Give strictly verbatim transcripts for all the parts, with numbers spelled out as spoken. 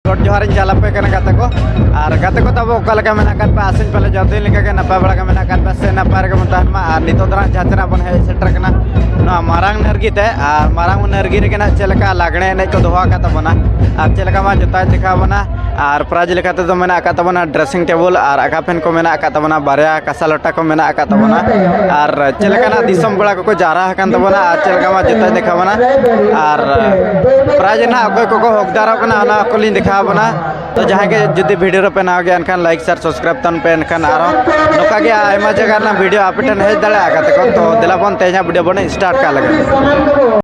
ᱜᱚᱰ ᱡᱚᱦᱟᱨᱤᱧ ᱪᱟᱞ ᱟᱯᱮ ᱠᱟᱱᱟ ᱜᱟᱛᱮ ᱠᱚ᱾ ᱟᱨ ᱜᱟᱛᱮ ᱠᱚ ᱛᱟᱵᱚ ᱚᱠᱟ ᱞᱮᱠᱟ ᱢᱮᱱᱟᱜ ᱟᱠᱟᱫ ᱯᱮᱭᱟ? ᱟᱥᱟᱧ ᱯᱟᱞᱮ ᱡᱚᱛᱚ ᱫᱤᱱ ᱞᱮᱠᱟᱜᱮ ᱱᱟᱯᱟᱭ ᱵᱟᱲᱟ ᱜᱮ ᱢᱮᱱᱟᱜ ᱟᱠᱟᱫ ᱯᱮᱭᱟ ᱥᱮ ᱱᱟᱯᱟᱭ ᱨᱮᱜᱮ ᱵᱚᱱ ᱛᱟᱦᱮᱱ ᱢᱟ᱾ ᱟᱨ ᱱᱤᱛᱚᱜ ᱫᱚ ᱱᱟᱜ ᱡᱟᱦᱟᱸ ᱛᱤᱱᱟᱹᱜ ᱵᱚᱱ ᱦᱮᱡ ᱥᱮᱴᱮᱨ ᱠᱟᱱᱟ ᱱᱚᱣᱟ ᱢᱟᱨᱟᱝ ᱱᱟᱹᱨᱜᱤ ᱛᱮ, ᱟᱨ ᱢᱟᱨᱟᱝ ᱱᱟᱹᱨᱜᱤ ᱨᱮᱜᱮ ᱱᱟᱜ ᱪᱮᱫ ᱞᱮᱠᱟ ᱞᱟᱜᱽᱬᱮ ᱮᱱᱮᱡ ᱠᱚ ᱫᱚᱦᱚ ᱟᱠᱟᱫ ᱛᱟᱵᱚᱱᱟ ᱟᱨ ᱪᱮᱫ ᱞᱮᱠᱟ ᱢᱟ ᱡᱚᱛᱚᱭ ᱫᱮᱠᱷᱟᱣ ᱵᱚᱱᱟ᱾ ᱟᱨ ᱯᱨᱟᱭᱤᱡᱽ ᱞᱮᱠᱟ ᱛᱮᱫᱚ ᱢᱮᱱᱟᱜ ᱟᱠᱟᱫ ᱛᱟᱵᱚᱱᱟ ᱰᱨᱮᱥᱤᱝ ᱴᱮᱵᱩᱞ ᱟᱨ ᱟᱠᱷᱟ ᱯᱷᱮᱱ ᱠᱚ ᱢᱮᱱᱟᱜ ᱟᱠᱟᱫ ᱛᱟᱵᱚᱱᱟ, ᱵᱟᱨᱭᱟ ᱠᱟᱸᱥᱟ ᱞᱚᱴᱟ ᱠᱚ ᱢᱮᱱᱟᱜ ᱟᱠᱟᱫ ᱛᱟᱵᱚᱱᱟ᱾ ᱟᱨ ᱪᱮᱫ ᱞᱮᱠᱟᱱᱟᱜ ᱫᱤᱥᱚᱢ ᱯᱮᱲᱟ ᱠᱚᱠᱚ ᱡᱟᱣᱨᱟ ᱟᱠᱟᱱ ᱛᱟᱵᱚᱱᱟ ᱟᱨ ᱪᱮᱫ ᱞᱮᱠᱟ ᱢᱟ ᱡᱚᱛᱚᱭ ᱫᱮᱠᱷᱟᱣ ᱵᱚᱱᱟ᱾ ᱟᱨ ᱯᱨᱟᱭᱤᱡᱽ ᱱᱟᱦᱟᱜ ᱚᱠᱚᱭ ᱠᱚᱠᱚ ᱦᱚᱠᱫᱟᱨᱚᱜ ᱠᱟᱱᱟ ᱚᱱᱟ ᱠᱚᱞᱤᱧ ᱫᱮᱠᱷᱟᱣ ᱵᱚᱱᱟ᱾ ᱛᱚ ᱡᱟᱦᱟᱸᱭ ᱜᱮ ᱡᱩᱫᱤ ᱵᱷᱤᱰᱤᱭᱳ ᱨᱮᱯᱮ ᱱᱟᱣᱟ ᱜᱮᱭᱟ ᱮᱱᱠᱷᱟᱱ ᱞᱟᱭᱤᱠ, ᱥᱮᱭᱟᱨ, ᱥᱟᱵᱥᱠᱨᱟᱭᱤᱵ ᱛᱟᱵᱚᱱ ᱯᱮ, ᱮᱱᱠᱷᱟᱱ ᱟᱨᱦᱚᱸ ᱱᱚᱝᱠᱟ ᱜᱮ ᱟᱭᱢᱟ ᱡᱟᱭᱜᱟ ᱨᱮᱱᱟᱜ ᱵᱷᱤᱰᱤᱭᱳ ᱟᱯᱮ ᱴᱷᱮᱱ ᱦᱮᱡ ᱫᱟᱲᱮᱭᱟᱜᱼᱟ ᱜᱟᱛᱮ ᱠᱚ᱾ ᱛᱚ ᱫᱮᱞᱟ ᱵᱚᱱ ᱛᱮᱦᱮᱧᱟᱜ ᱵᱷᱤᱰᱤᱭᱳ ᱵᱚᱱ ᱥᱴᱟᱨᱴ ᱠᱟᱜ ᱞᱮᱜᱮ᱾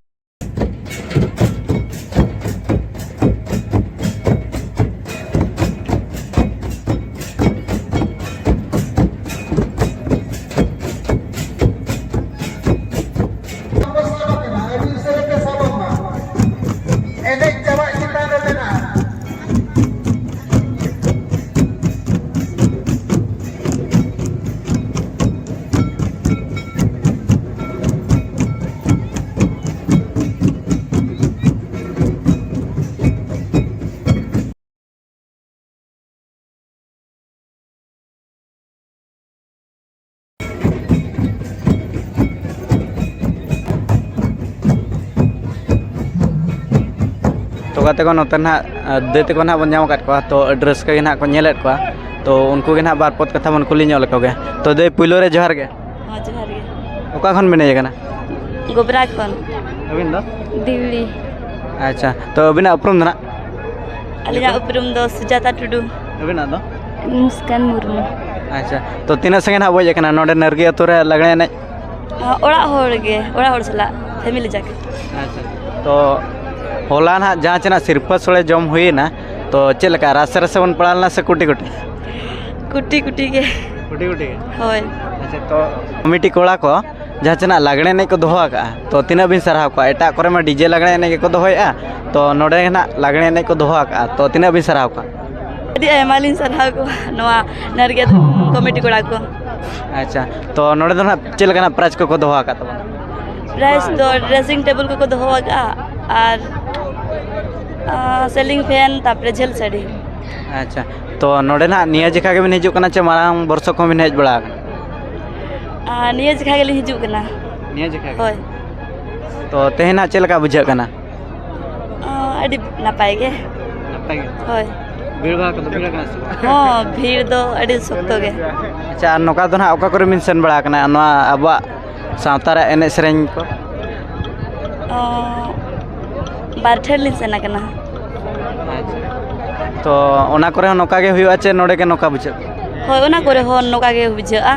ᱮᱱᱮᱡ ᱪᱟᱵᱟᱜ ᱪᱮᱛᱟᱱ ᱨᱮ ᱢᱮᱱᱟᱜᱼᱟ᱾ ᱛᱚ ᱜᱟᱛᱮ ᱠᱚ, ᱱᱚᱛᱮ ᱱᱟᱦᱟᱜ, ᱟ, ᱫᱟᱹᱭ ᱛᱟᱠᱚ ᱱᱟᱦᱟᱜ ᱵᱚᱱ ᱧᱟᱢ ᱟᱠᱟᱫ ᱠᱚᱣᱟ, ᱛᱚ ᱟᱹᱰᱤ ᱨᱟᱹᱥᱠᱟᱹ ᱜᱮ ᱱᱟᱦᱟᱜ ᱠᱚ ᱧᱮᱞᱮᱫ ᱠᱚᱣᱟ᱾ ᱛᱚ ᱩᱱᱠᱩ ᱜᱮ ᱱᱟᱦᱟᱜ ᱵᱟᱨ ᱯᱚᱫ ᱠᱟᱛᱷᱟ ᱵᱚᱱ ᱠᱩᱞᱤ ᱧᱚᱜ ᱞᱮᱠᱚ ᱜᱮ᱾ ᱛᱚ ᱫᱟᱹᱭ, ᱯᱩᱭᱞᱩ ᱨᱮ ᱡᱚᱦᱟᱨ ᱜᱮ᱾ ᱦᱚᱸ, ᱡᱚᱦᱟᱨ ᱜᱮ᱾ ᱚᱠᱟ ᱠᱷᱚᱱ ᱵᱤᱱ ᱦᱮᱡ ᱟᱠᱟᱱᱟ? ᱜᱚᱵᱨᱟ ᱠᱷᱚᱱ᱾ ᱟᱹᱵᱤᱱ ᱫᱚ? ᱫᱤᱣᱞᱤ᱾ ᱟᱪᱪᱷᱟ, ᱛᱚ ᱟᱹᱵᱤᱱᱟᱜ ᱩᱯᱨᱩᱢ ᱫᱚ ᱱᱟᱦᱟᱜ? ᱟᱹᱞᱤᱧᱟᱜ ᱩᱯᱨᱩᱢ ᱫᱚ ᱥᱩᱡᱟᱛᱟ ᱴᱩᱰᱩ᱾ ᱟᱹᱵᱤᱱᱟᱜ ᱫᱚ? ᱢᱩᱥᱠᱟᱱ ᱢᱩᱨᱢᱩ᱾ ᱟᱪᱪᱷᱟ, ᱛᱚ ᱛᱤᱱᱟᱹᱜ ᱥᱟᱺᱜᱤᱧ ᱱᱟᱦᱟᱜ ᱦᱩᱭ ᱟᱠᱟᱱᱟ ᱱᱚᱰᱮ ᱱᱟᱹᱨᱜᱤ ᱟᱹᱛᱩ ᱨᱮ ᱞᱟᱜᱽᱬᱮ ᱮᱱᱮᱡ? ᱚᱲᱟᱜ ᱦᱚᱲ ᱜᱮ, ᱚᱲᱟᱜ ᱦᱚᱲ ᱥᱟᱞᱟᱜ, ᱯᱷᱮᱢᱤᱞᱤ ᱡᱟᱠᱮ᱾ ᱟᱪᱪᱷᱟ, ᱛᱚ ᱦᱚᱞᱟ ᱱᱟᱦᱟᱜ ᱡᱟᱦᱟᱸ ᱪᱮᱱᱟᱜ ᱥᱤᱨᱯᱟᱹ ᱥᱳᱲᱮ ᱡᱚᱢ ᱦᱩᱭᱮᱱᱟ, ᱛᱚ ᱪᱮᱫ ᱞᱮᱠᱟ ᱨᱟᱥᱮ ᱨᱟᱥᱮ ᱵᱚᱱ ᱯᱟᱲᱟᱣ ᱞᱮᱱᱟ ᱥᱮ ᱠᱩᱴᱤ ᱠᱩᱴᱤ? ᱠᱩᱴᱤ ᱠᱩᱴᱤ ᱜᱮ᱾ ᱠᱩᱴᱤ ᱠᱩᱴᱤ ᱜᱮ? ᱦᱳᱭ᱾ ᱟᱪᱪᱷᱟ, ᱛᱚ ᱠᱚᱢᱤᱴᱤ ᱠᱚᱲᱟ ᱠᱚ ᱡᱟᱦᱟᱸ ᱪᱮᱱᱟᱜ ᱞᱟᱜᱽᱬᱮ ᱮᱱᱮᱡ ᱠᱚ ᱫᱚᱦᱚ ᱟᱠᱟᱫᱼᱟ, ᱛᱚ ᱛᱤᱱᱟᱹᱜ ᱵᱤᱱ ᱥᱟᱨᱦᱟᱣ ᱠᱚᱣᱟ? ᱮᱴᱟᱜ ᱠᱚᱨᱮ ᱢᱟ ᱰᱤᱡᱮ ᱞᱟᱜᱽᱬᱮ ᱮᱱᱮᱡ ᱜᱮᱠᱚ ᱫᱚᱦᱚᱭᱮᱫᱼᱟ, ᱛᱚ ᱱᱚᱰᱮ ᱱᱟᱜ ᱞᱟᱜᱽᱬᱮ ᱮᱱᱮᱡ ᱠᱚ ᱫᱚᱦᱚ ᱟᱠᱟᱫᱼᱟ, ᱛᱚ ᱛᱤᱱᱟᱹᱜ ᱵᱤᱱ ᱥᱟᱨᱦᱟᱣ ᱠᱚᱣᱟ? ᱟᱹᱰᱤ ᱟᱭᱢᱟ ᱞᱤᱧ ᱥᱟᱨᱦᱟᱣ ᱠᱚᱣᱟ ᱱᱚᱣᱟ ᱱᱟᱨᱜᱮᱛ ᱠᱚᱢᱤᱴᱤ ᱠᱚᱲᱟ ᱠᱚ᱾ ᱟᱪᱪᱷᱟ, ᱛᱚ ᱱᱚᱰᱮ ᱫᱚ ᱱᱟᱜ ᱪᱮᱫ ᱞᱮᱠᱟᱱᱟᱜ ᱯᱨᱟᱭᱤᱡᱽ ᱠᱚᱠᱚ ᱫᱚᱦᱚ ᱟᱠᱟᱫ ᱛᱟᱵᱚᱱᱟ? ᱯᱨᱟᱭᱤᱡᱽ ᱫᱚ ᱰᱨᱮᱥᱤᱝ ᱴᱮᱵᱤᱞ ᱠᱚᱠᱚ ᱫᱚᱦᱚ ᱟᱠᱟᱫᱼᱟ ᱟᱨ ᱥᱮᱞᱤᱝ ᱯᱷᱮᱱ, ᱛᱟᱨᱯᱚᱨᱮ ᱡᱷᱟᱹᱞ ᱥᱟᱹᱲᱤ᱾ ᱟᱪᱪᱷᱟ, ᱛᱚ ᱱᱚᱰᱮ ᱱᱟᱦᱟᱜ ᱱᱤᱭᱟᱹ ᱡᱮᱠᱷᱟ ᱜᱮᱵᱤᱱ ᱦᱤᱡᱩᱜ ᱠᱟᱱᱟ ᱪᱮ ᱢᱟᱲᱟᱝ ᱵᱚᱨᱥᱚ ᱠᱷᱚᱱ ᱵᱤᱱ ᱦᱮᱡ ᱵᱟᱲᱟ ᱟᱠᱟᱱᱟ? ᱟᱨ ᱱᱤᱭᱟᱹ ᱡᱮᱠᱷᱟ ᱜᱮᱞᱤᱧ ᱦᱤᱡᱩᱜ ᱠᱟᱱᱟ᱾ ᱱᱤᱭᱟᱹ ᱡᱮᱠᱷᱟ ᱜᱮ? ᱦᱳᱭ᱾ ᱛᱚ ᱛᱮᱦᱮᱧ ᱱᱟᱦᱟᱜ ᱪᱮᱫ ᱞᱮᱠᱟ ᱵᱩᱡᱷᱟᱹᱜ ᱠᱟᱱᱟ? ᱟᱹᱰᱤ ᱱᱟᱯᱟᱭ ᱜᱮ᱾ ᱱᱟᱯᱟᱭ ᱜᱮ? ᱦᱳᱭ᱾ ᱵᱷᱤᱲ ᱵᱷᱟᱲ ᱠᱚᱫᱚ ᱵᱷᱤᱲ ᱠᱟᱱᱟ ᱥᱮ ᱵᱟᱝ? ᱦᱚᱸ, ᱵᱷᱤᱲ ᱫᱚ ᱟᱹᱰᱤ ᱥᱚᱠᱛᱚ ᱜᱮ᱾ ᱟᱪᱪᱷᱟ, ᱟᱨ ᱱᱚᱝᱠᱟ ᱫᱚ ᱱᱟᱦᱟᱜ ᱚᱠᱟ ᱠᱚᱨᱮ ᱵᱤᱱ ᱥᱮᱱ ᱵᱟᱲᱟ ᱟᱠᱟᱱᱟ ᱱᱚᱣᱟ ᱟᱵᱚᱣᱟᱜ ᱥᱟᱶᱛᱟ ᱨᱮᱭᱟᱜ ᱮᱱᱮᱡ ᱥᱮᱨᱮᱧ ᱠᱚ? ᱚ, ᱵᱟᱨ ᱴᱷᱮᱱ ᱞᱤᱧ ᱥᱮᱱ ᱟᱠᱟᱱᱟ᱾ ᱟᱪᱪᱷᱟ᱾ ᱛᱚ ᱚᱱᱟ ᱠᱚᱨᱮ ᱦᱚᱸ ᱱᱚᱝᱠᱟ ᱜᱮ ᱦᱩᱭᱩᱜᱼᱟ ᱪᱮ ᱱᱚᱰᱮ ᱜᱮ ᱱᱚᱝᱠᱟ ᱵᱩᱡᱷᱟᱹᱜᱼᱟ? ᱦᱳᱭ, ᱚᱱᱟ ᱠᱚᱨᱮ ᱦᱚᱸ ᱱᱚᱝᱠᱟ ᱜᱮ ᱵᱩᱡᱷᱟᱹᱜᱼᱟ᱾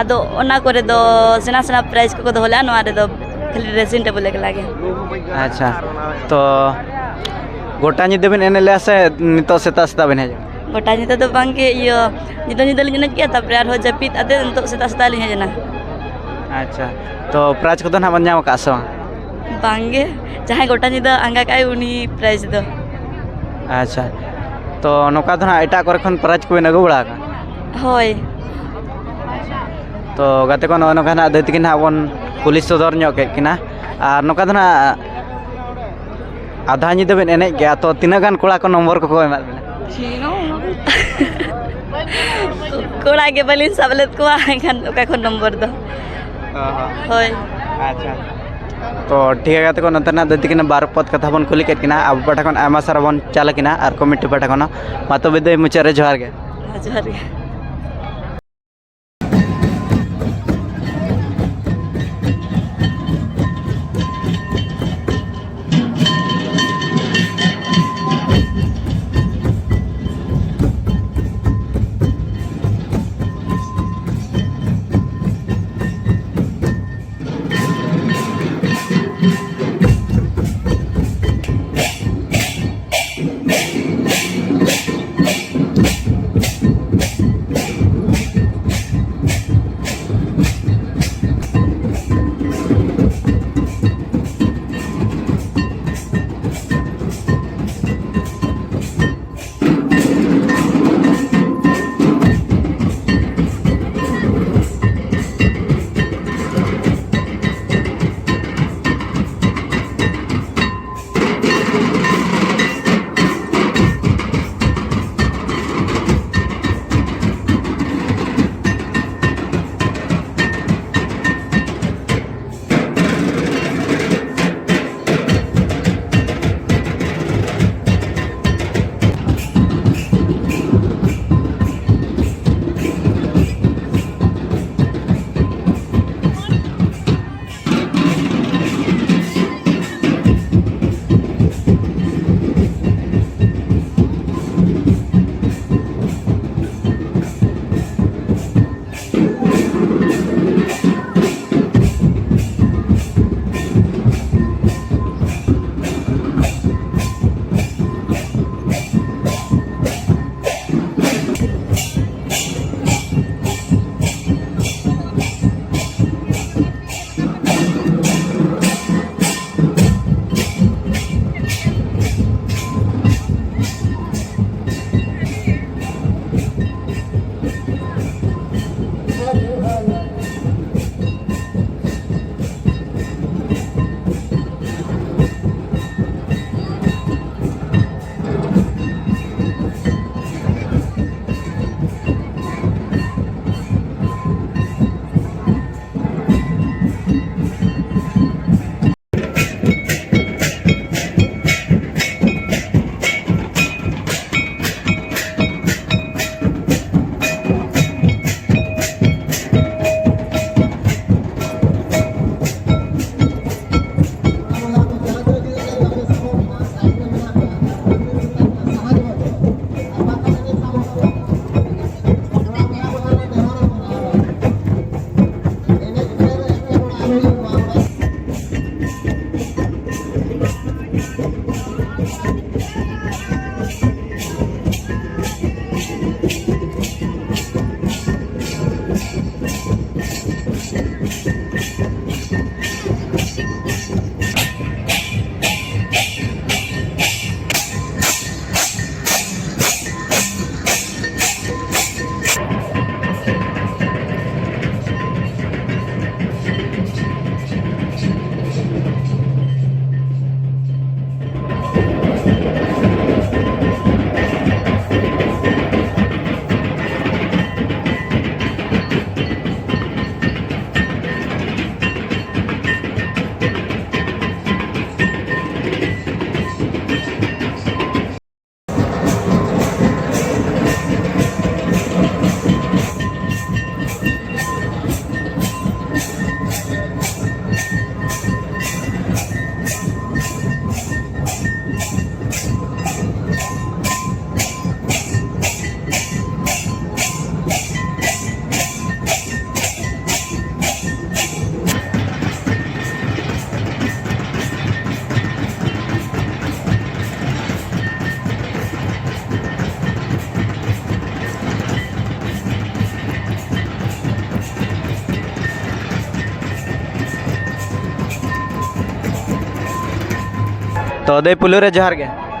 ᱟᱫᱚ ᱚᱱᱟ ᱠᱚᱨᱮ ᱫᱚ ᱥᱮᱬᱟ ᱥᱮᱬᱟ ᱯᱨᱟᱭᱤᱡᱽ ᱠᱚᱠᱚ ᱫᱚᱦᱚ ᱞᱮᱜᱼᱟ, ᱱᱚᱣᱟ ᱨᱮᱫᱚ ᱠᱷᱟᱹᱞᱤ ᱰᱨᱮᱥᱤᱝ ᱴᱮᱵᱚᱞ ᱮᱠᱞᱟ ᱜᱮ᱾ ᱟᱪᱪᱷᱟ, ᱛᱚ ᱜᱚᱴᱟ ᱧᱤᱫᱟᱹ ᱵᱤᱱ ᱮᱱᱮᱡ ᱞᱮᱜᱼᱟ ᱥᱮ ᱱᱤᱛᱚᱜ ᱥᱮᱛᱟᱜ ᱥᱮᱛᱟᱜ ᱵᱤᱱ ᱦᱮᱡ ᱮᱱᱟ? ᱜᱚᱴᱟ ᱧᱤᱫᱟᱹ ᱫᱚ ᱵᱟᱝ ᱜᱮ, ᱤᱭᱟᱹ, ᱧᱤᱫᱟᱹ ᱧᱤᱫᱟᱹ ᱞᱤᱧ ᱮᱱᱮᱡ ᱠᱮᱜᱼᱟ, ᱛᱟᱨᱯᱚᱨᱮ ᱟᱨᱦᱚᱸ ᱡᱟᱹᱯᱤᱫ ᱟᱛᱮ ᱱᱤᱛᱚᱜ ᱥᱮᱛᱟᱜ ᱥᱮᱛᱟᱜ ᱞᱤᱧ ᱦᱮᱡ ᱮᱱᱟ᱾ ᱟᱪᱪᱷᱟ, ᱛᱚ ᱯᱨᱟᱭᱤᱡᱽ ᱠᱚᱫᱚ ᱱᱟᱦᱟᱜ ᱵᱚᱱ ᱧᱟᱢ ᱟᱠᱟᱫᱼᱟ ᱥᱮ ᱵᱟᱝ? ᱵᱟᱝ ᱜᱮ, ᱡᱟᱦᱟᱸᱭ ᱜᱚᱴᱟ ᱧᱤᱫᱟᱹ ᱟᱸᱜᱟ ᱠᱟᱜᱼᱟᱭ, ᱩᱱᱤ ᱯᱨᱟᱭᱤᱡᱽ ᱫᱚ᱾ ᱟᱪᱪᱷᱟ, ᱛᱚ ᱱᱚᱝᱠᱟ ᱫᱚ ᱱᱟᱦᱟᱜ ᱮᱴᱟᱜ ᱠᱚᱨᱮ ᱠᱷᱚᱱ ᱯᱨᱟᱭᱤᱡᱽ ᱠᱚᱵᱤᱱ ᱟᱹᱜᱩ ᱵᱟᱲᱟ ᱟᱠᱟᱫᱼᱟ? ᱦᱳᱭ᱾ ᱛᱚ ᱜᱟᱛᱮ ᱠᱚ, ᱱᱚᱜᱼᱚᱭ ᱱᱚᱝᱠᱟ ᱱᱟᱦᱟᱜ ᱫᱟᱹᱭ ᱛᱟᱹᱠᱤᱱ ᱱᱟᱦᱟᱜ ᱵᱚᱱ ᱠᱩᱞᱤ ᱥᱚᱫᱚᱨ ᱧᱚᱜ ᱠᱮᱫ ᱠᱤᱱᱟ, ᱟᱨ ᱱᱚᱝᱠᱟ ᱫᱚ ᱱᱟᱦᱟᱜ ᱟᱫᱷᱟ ᱧᱤᱫᱟᱹ ᱵᱮᱱ ᱮᱱᱮᱡ ᱠᱮᱜᱼᱟ, ᱛᱚ ᱛᱤᱱᱟᱹᱜ ᱜᱟᱱ ᱠᱚᱲᱟ ᱠᱚ ᱱᱚᱢᱵᱚᱨ ᱠᱚᱠᱚ ᱮᱢᱟᱫ ᱵᱮᱱᱟ? ᱠᱚᱲᱟ ᱜᱮ ᱵᱟᱹᱞᱤᱧ ᱥᱟᱵ ᱞᱮᱫ ᱠᱚᱣᱟ, ᱮᱱᱠᱷᱟᱱ ᱚᱠᱟ ᱠᱷᱚᱱ ᱱᱚᱢᱵᱚᱨ ᱫᱚ? ᱚ ᱦᱚᱸ᱾ ᱦᱳᱭ᱾ ᱟᱪᱪᱷᱟ᱾ ᱛᱚ ᱴᱷᱤᱠ ᱜᱮᱭᱟ ᱜᱟᱛᱮ ᱠᱚ, ᱱᱚᱛᱮ ᱱᱟᱜ ᱫᱟᱹᱭ ᱛᱟᱹᱠᱤᱱ ᱵᱟᱨ ᱯᱚᱫ ᱠᱟᱛᱷᱟ ᱵᱚᱱ ᱠᱩᱞᱤ ᱠᱮᱫ ᱠᱤᱱᱟ, ᱟᱵᱚ ᱯᱟᱦᱴᱟ ᱠᱷᱚᱱ ᱟᱭᱢᱟ ᱥᱟᱨᱦᱟᱣ ᱵᱚᱱ ᱪᱟᱞ ᱟᱹᱠᱤᱱᱟ, ᱟᱨ ᱠᱚᱢᱤᱴᱤ ᱯᱟᱦᱴᱟ ᱠᱷᱚᱱ ᱦᱚᱸ᱾ ᱢᱟ ᱛᱚᱵᱮ ᱫᱟᱹᱭ, ᱢᱩᱪᱟᱹᱫ ᱨᱮ ᱡᱚᱦᱟᱨ ᱜᱮ᱾ ᱡᱚᱦᱟᱨ ᱜᱮ᱾ ᱛᱚ ᱫᱟᱹᱭ, ᱯᱩᱭᱞᱩ ᱨᱮ ᱡᱚᱦᱟᱨ ᱜᱮ᱾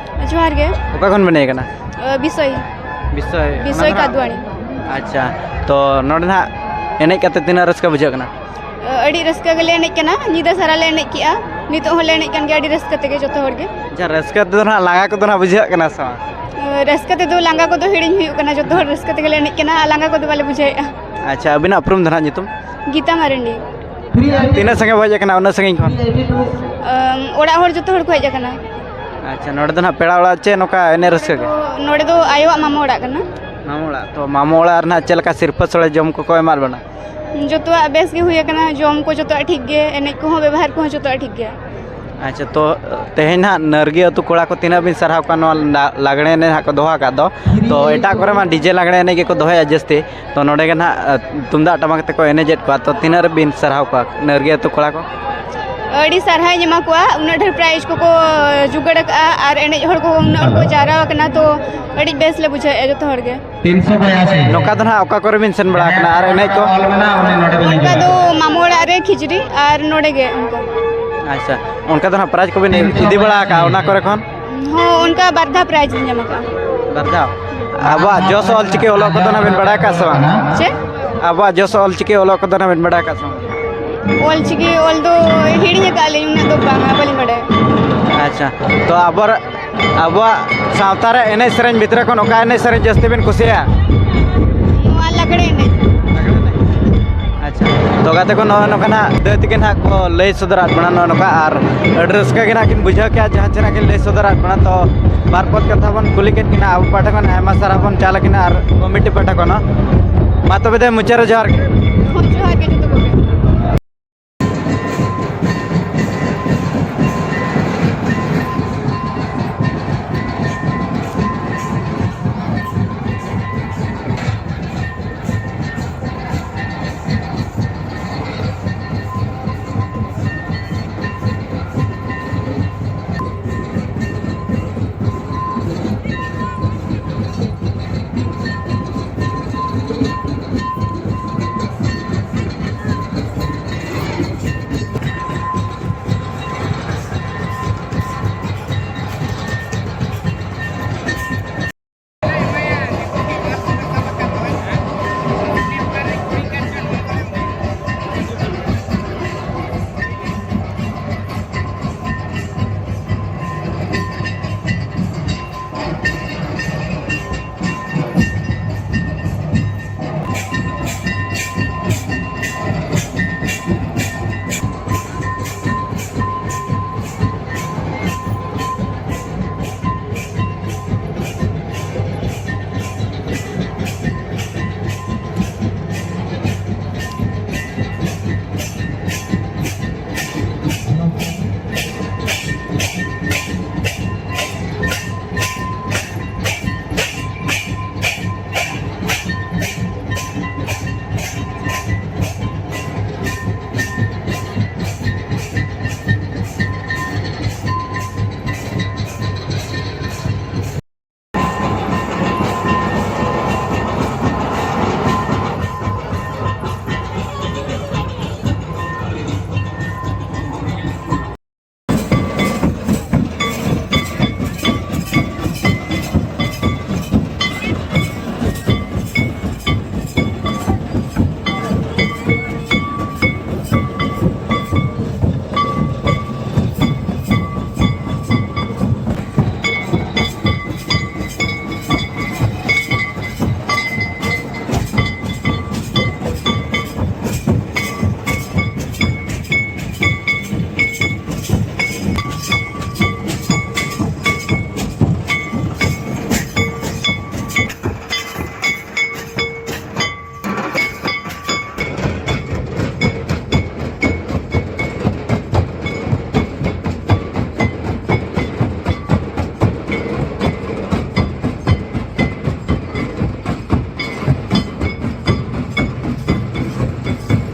ᱡᱚᱦᱟᱨ ᱜᱮ᱾ ᱚᱠᱟ ᱠᱷᱚᱱ ᱵᱮᱱ ᱦᱮᱡ ᱟᱠᱟᱱᱟ? ᱟᱹ, ᱵᱤᱥᱚᱭ᱾ ᱵᱤᱥᱚᱭ, ᱵᱤᱥᱚᱭ ᱚᱱᱟ ᱫᱚ ᱱᱟᱜ ᱠᱟᱫᱣᱟᱱᱤ᱾ ᱟᱪᱪᱷᱟ, ᱛᱚ ᱱᱚᱰᱮ ᱱᱟᱜ ᱮᱱᱮᱡ ᱠᱟᱛᱮ ᱛᱤᱱᱟᱹᱜ ᱨᱟᱹᱥᱠᱟᱹ ᱵᱩᱡᱷᱟᱹᱜ ᱠᱟᱱᱟ? ᱟᱹ, ᱟᱹᱰᱤ ᱨᱟᱹᱥᱠᱟᱹ ᱜᱮᱞᱮ ᱮᱱᱮᱡ ᱠᱟᱱᱟ, ᱧᱤᱫᱟᱹ ᱥᱟᱨᱟ ᱞᱮ ᱮᱱᱮᱡ ᱠᱮᱜᱼᱟ, ᱱᱤᱛᱚᱜ ᱦᱚᱸᱞᱮ ᱮᱱᱮᱡ ᱠᱟᱱ ᱜᱮᱭᱟ ᱟᱹᱰᱤ ᱨᱟᱹᱥᱠᱟᱹ ᱛᱮᱜᱮ ᱡᱚᱛᱚ ᱦᱚᱲ ᱜᱮ᱾ ᱟᱪᱪᱷᱟ, ᱨᱟᱹᱥᱠᱟᱹ ᱛᱮᱫᱚ ᱱᱟᱜ ᱞᱟᱸᱜᱟ ᱠᱚᱫᱚ ᱱᱟᱜ ᱵᱩᱡᱷᱟᱹᱜ ᱠᱟᱱᱟ ᱥᱮ ᱵᱟᱝ? ᱟᱹ, ᱨᱟᱹᱥᱠᱟᱹ ᱛᱮᱫᱚ ᱞᱟᱸᱜᱟ ᱠᱚᱫᱚ ᱦᱤᱲᱤᱧ ᱦᱩᱭᱩᱜ ᱠᱟᱱᱟ, ᱡᱚᱛᱚ ᱦᱚᱲ ᱨᱟᱹᱥᱠᱟᱹ ᱛᱮᱜᱮᱞᱮ ᱮᱱᱮᱡ ᱠᱟᱱᱟ ᱟᱨ ᱞᱟᱸᱜᱟ ᱠᱚᱫᱚ ᱵᱟᱞᱮ ᱵᱩᱡᱷᱟᱹᱣᱮᱫᱼᱟ᱾ ᱟᱪᱪᱷᱟ, ᱟᱹᱵᱤᱱᱟᱜ ᱩᱯᱨᱩᱢ ᱫᱚ ᱱᱟᱜ ᱧᱩᱛᱩᱢ? ᱜᱤᱛᱟ ᱢᱟᱨᱟᱱᱰᱤ᱾ ᱛᱤᱱᱟᱹᱜ ᱥᱟᱸᱜᱮ ᱵᱚ ᱦᱮᱡ ᱟᱠᱟᱱᱟ ᱩᱱᱟᱹᱜ ᱥᱟᱺᱜᱤᱧ ᱠᱷᱚᱱ? ᱟᱢ, ᱚᱲᱟᱜ ᱦᱚᱲ ᱡᱚᱛᱚ ᱦᱚᱲ ᱠᱚ ᱦᱮᱡ ᱟᱠᱟᱱᱟ᱾ ᱟᱪᱪᱷᱟ, ᱱᱚᱰᱮ ᱫᱚ ᱱᱟᱜ ᱯᱮᱲᱟ ᱚᱲᱟᱜ ᱪᱮ ᱱᱚᱝᱠᱟ ᱮᱱᱮᱡ ᱨᱟᱹᱥᱠᱟᱹ ᱜᱮ? ᱛᱚ, ᱱᱚᱰᱮ ᱫᱚ ᱟᱭᱳᱣᱟᱜ ᱢᱟᱢᱟ ᱚᱲᱟᱜ ᱠᱟᱱᱟ᱾ ᱢᱟᱢᱟ ᱚᱲᱟᱜ, ᱛᱚ ᱢᱟᱢᱟ ᱚᱲᱟᱜ ᱨᱮ ᱱᱟᱜ ᱪᱮᱫ ᱞᱮᱠᱟ ᱥᱤᱨᱯᱟᱹ ᱥᱚᱲᱮ ᱡᱚᱢ ᱠᱚᱠᱚ ᱮᱢᱟᱫ ᱵᱚᱱᱟ? ᱡᱚᱛᱚᱣᱟᱜ ᱵᱮᱥ ᱜᱮ ᱦᱩᱭ ᱟᱠᱟᱱᱟ, ᱡᱚᱢ ᱠᱚ ᱡᱚᱛᱚᱣᱟᱜ ᱴᱷᱤᱠ ᱜᱮ, ᱮᱱᱮᱡ ᱠᱚᱦᱚᱸ ᱵᱮᱵᱚᱦᱟᱨ ᱠᱚᱦᱚᱸ ᱡᱚᱛᱚᱣᱟᱜ ᱴᱷᱤᱠ ᱜᱮᱭᱟ᱾ ᱟᱪᱪᱷᱟ, ᱛᱚ ᱛᱮᱦᱮᱧ ᱱᱟᱜ ᱱᱟᱹᱨᱜᱤ ᱟᱹᱛᱩ ᱠᱚᱲᱟ ᱠᱚ ᱛᱤᱱᱟᱹᱜ ᱵᱤᱱ ᱥᱟᱨᱦᱟᱣ ᱠᱚᱣᱟ ᱱᱚᱣᱟ ᱞᱟ-, ᱞᱟᱜᱽᱬᱮ ᱮᱱᱮᱡ ᱦᱟᱸᱜ ᱠᱚ ᱫᱚᱦᱚ ᱟᱠᱟᱫ ᱫᱚ? ᱛᱚ ᱮᱴᱟᱜ ᱠᱚᱨᱮ ᱢᱟ ᱰᱤᱡᱮ ᱞᱟᱜᱽᱬᱮ ᱮᱱᱮᱡ ᱜᱮᱠᱚ ᱫᱚᱦᱚᱭᱟ ᱡᱟᱹᱥᱛᱤ, ᱛᱚ ᱱᱚᱰᱮ ᱜᱮ ᱱᱟᱜ, ᱟᱹ, ᱛᱩᱢᱫᱟᱜ ᱴᱟᱢᱟᱠ ᱛᱮᱠᱚ ᱮᱱᱮᱡᱮᱫ ᱠᱚᱣᱟ, ᱛᱚ ᱛᱤᱱᱟᱹᱜ ᱨᱮᱵᱤᱱ ᱥᱟᱨᱦᱟᱣ ᱠᱚᱣᱟ ᱱᱟᱹᱨᱜᱤ ᱟᱹᱛᱩ ᱠᱚᱲᱟ ᱠᱚ? ᱟᱹᱰᱤ ᱥᱟᱨᱦᱟᱣᱤᱧ ᱮᱢᱟ ᱠᱚᱣᱟ, ᱩᱱᱟᱹᱜ ᱰᱷᱮᱨ ᱯᱨᱟᱭᱤᱡᱽ ᱠᱚᱠᱚ ᱡᱩᱜᱟᱹᱲ ᱟᱠᱟᱫᱼᱟ ᱟᱨ ᱮᱱᱮᱡ ᱦᱚᱲ ᱠᱚ ᱩᱱᱟᱹᱜ ᱦᱚᱲ ᱠᱚ ᱡᱟᱣᱨᱟ ᱟᱠᱟᱱᱟ, ᱛᱚ ᱟᱹᱰᱤ ᱵᱮᱥ ᱞᱮ ᱵᱩᱡᱷᱟᱹᱣᱮᱫᱼᱟ ᱡᱚᱛᱚ ᱦᱚᱲ ᱜᱮ᱾ ᱛᱤᱱᱥᱚ ᱵᱟᱭᱟᱥᱤ᱾ ᱱᱚᱝᱠᱟ ᱫᱚ ᱱᱟᱦᱟᱜ ᱚᱠᱟ ᱠᱚᱨᱮ ᱵᱤᱱ ᱥᱮᱱ ᱵᱟᱲᱟ ᱟᱠᱟᱱᱟ ᱟᱨ ᱮᱱᱮᱡ ᱠᱚ? ᱚᱱᱠᱟ ᱫᱚ ᱢᱟᱢᱚ ᱚᱲᱟᱜ ᱨᱮ ᱠᱷᱤᱪᱲᱤ ᱟᱨ ᱱᱚᱰᱮ ᱜᱮ ᱚᱱᱠᱟ᱾ ᱟᱪᱪᱷᱟ, ᱚᱱᱠᱟ ᱫᱚ ᱱᱟᱦᱟᱜ ᱯᱨᱟᱭᱤᱡᱽ ᱠᱚᱵᱤᱱ ᱤᱫᱤ ᱵᱟᱲᱟ ᱟᱠᱟᱫᱼᱟ ᱚᱱᱟ ᱠᱚᱨᱮ ᱠᱷᱚᱱ? ᱦᱚᱸ, ᱚᱱᱠᱟ ᱵᱟᱨ ᱫᱷᱟᱣ ᱯᱨᱟᱭᱤᱡᱽ ᱞᱤᱧ ᱧᱟᱢ ᱟᱠᱟᱫᱼᱟ᱾ ᱵᱟᱨ ᱫᱷᱟᱣ? ᱟᱵᱚᱣᱟᱜ ᱡᱚᱥ ᱚᱞᱪᱤᱠᱤ ᱚᱞᱚᱜ ᱠᱚᱫᱚ ᱱᱟᱦᱟᱜ ᱵᱤᱱ ᱵᱟᱲᱟᱭ ᱟᱠᱟᱫᱼᱟ ᱥᱮ ᱵᱟᱝ? ᱪᱮᱫ? ᱟᱵᱚᱣᱟᱜ ᱡᱚᱥ ᱚᱞᱪᱤᱠᱤ ᱚᱞᱚᱜ ᱠᱚᱫᱚ ᱱᱟᱦᱟᱜ ᱵᱤᱱ ᱵᱟᱲᱟᱭ ᱟᱠᱟᱫᱼᱟ ᱥᱮ ᱵᱟᱝ? ᱚᱞᱪᱤᱠᱤ ᱚᱞ ᱫᱚ ᱦᱤᱲᱤᱧ ᱟᱠᱟᱫᱼᱟ ᱞᱤᱧ, ᱩᱱᱟᱹᱜ ᱫᱚ ᱵᱟᱝᱟ, ᱵᱟᱹᱞᱤᱧ ᱵᱟᱲᱟᱭᱟ᱾ ᱟᱪᱪᱷᱟ, ᱛᱚ ᱟᱵᱚᱣᱟᱜ ᱟᱵᱚᱣᱟᱜ ᱥᱟᱶᱛᱟ ᱨᱮ ᱮᱱᱮᱡ ᱥᱮᱨᱮᱧ ᱵᱷᱤᱛᱨᱤ ᱠᱷᱚᱱ ᱚᱠᱟ ᱮᱱᱮᱡ ᱥᱮᱨᱮᱧ ᱡᱟᱹᱥᱛᱤ ᱵᱤᱱ ᱠᱩᱥᱤᱭᱟᱜᱼᱟ? ᱱᱚᱣᱟ ᱞᱟᱜᱽᱲᱮ ᱮᱱᱮᱡ᱾ ᱟᱪᱪᱷᱟ, ᱛᱚ ᱜᱟᱛᱮ ᱠᱚ, ᱱᱚᱜᱼᱚ ᱱᱚᱝᱠᱟ ᱱᱟᱜ ᱫᱟᱹᱭ ᱛᱟᱹᱠᱤᱱ ᱦᱟᱸᱜ ᱠᱚ ᱞᱟᱹᱭ ᱥᱚᱫᱚᱨᱟᱫ ᱵᱚᱱᱟ ᱱᱚᱜᱼᱚ ᱱᱚᱝᱠᱟ, ᱟᱨ ᱟᱹᱰᱤ ᱨᱟᱹᱥᱠᱟᱹ ᱜᱮ ᱱᱟᱜ ᱠᱤᱱ ᱵᱩᱡᱷᱟᱹᱣ ᱠᱮᱜᱼᱟ ᱡᱟᱦᱟᱸ ᱪᱮ ᱱᱟᱜ ᱠᱤᱱ ᱞᱟᱹᱭ ᱥᱚᱫᱚᱨᱟᱫ ᱵᱚᱱᱟ᱾ ᱛᱚ ᱵᱟᱨ ᱯᱚᱫ ᱠᱟᱛᱷᱟ ᱵᱚᱱ ᱠᱩᱞᱤ ᱠᱮᱫ ᱠᱤᱱᱟ, ᱟᱵᱚ ᱯᱟᱦᱴᱟ ᱠᱷᱚᱱ ᱟᱭᱢᱟ ᱥᱟᱨᱦᱟᱣ ᱵᱚᱱ ᱪᱟᱞ ᱟᱹᱠᱤᱱᱟ ᱟᱨ ᱠᱚᱢᱤᱴᱤ ᱯᱟᱦᱴᱟ ᱠᱷᱚᱱ ᱦᱚᱸ᱾ ᱢᱟ ᱛᱚᱵᱮ ᱫᱟᱹᱭ, ᱢᱩᱪᱟᱹᱫ ᱨᱮ ᱡᱚᱦᱟᱨ ᱜᱮ᱾ ᱦᱚᱸ, ᱡᱚᱦᱟᱨ ᱜᱮ ᱡᱚᱛᱚ ᱠᱚᱜᱮ᱾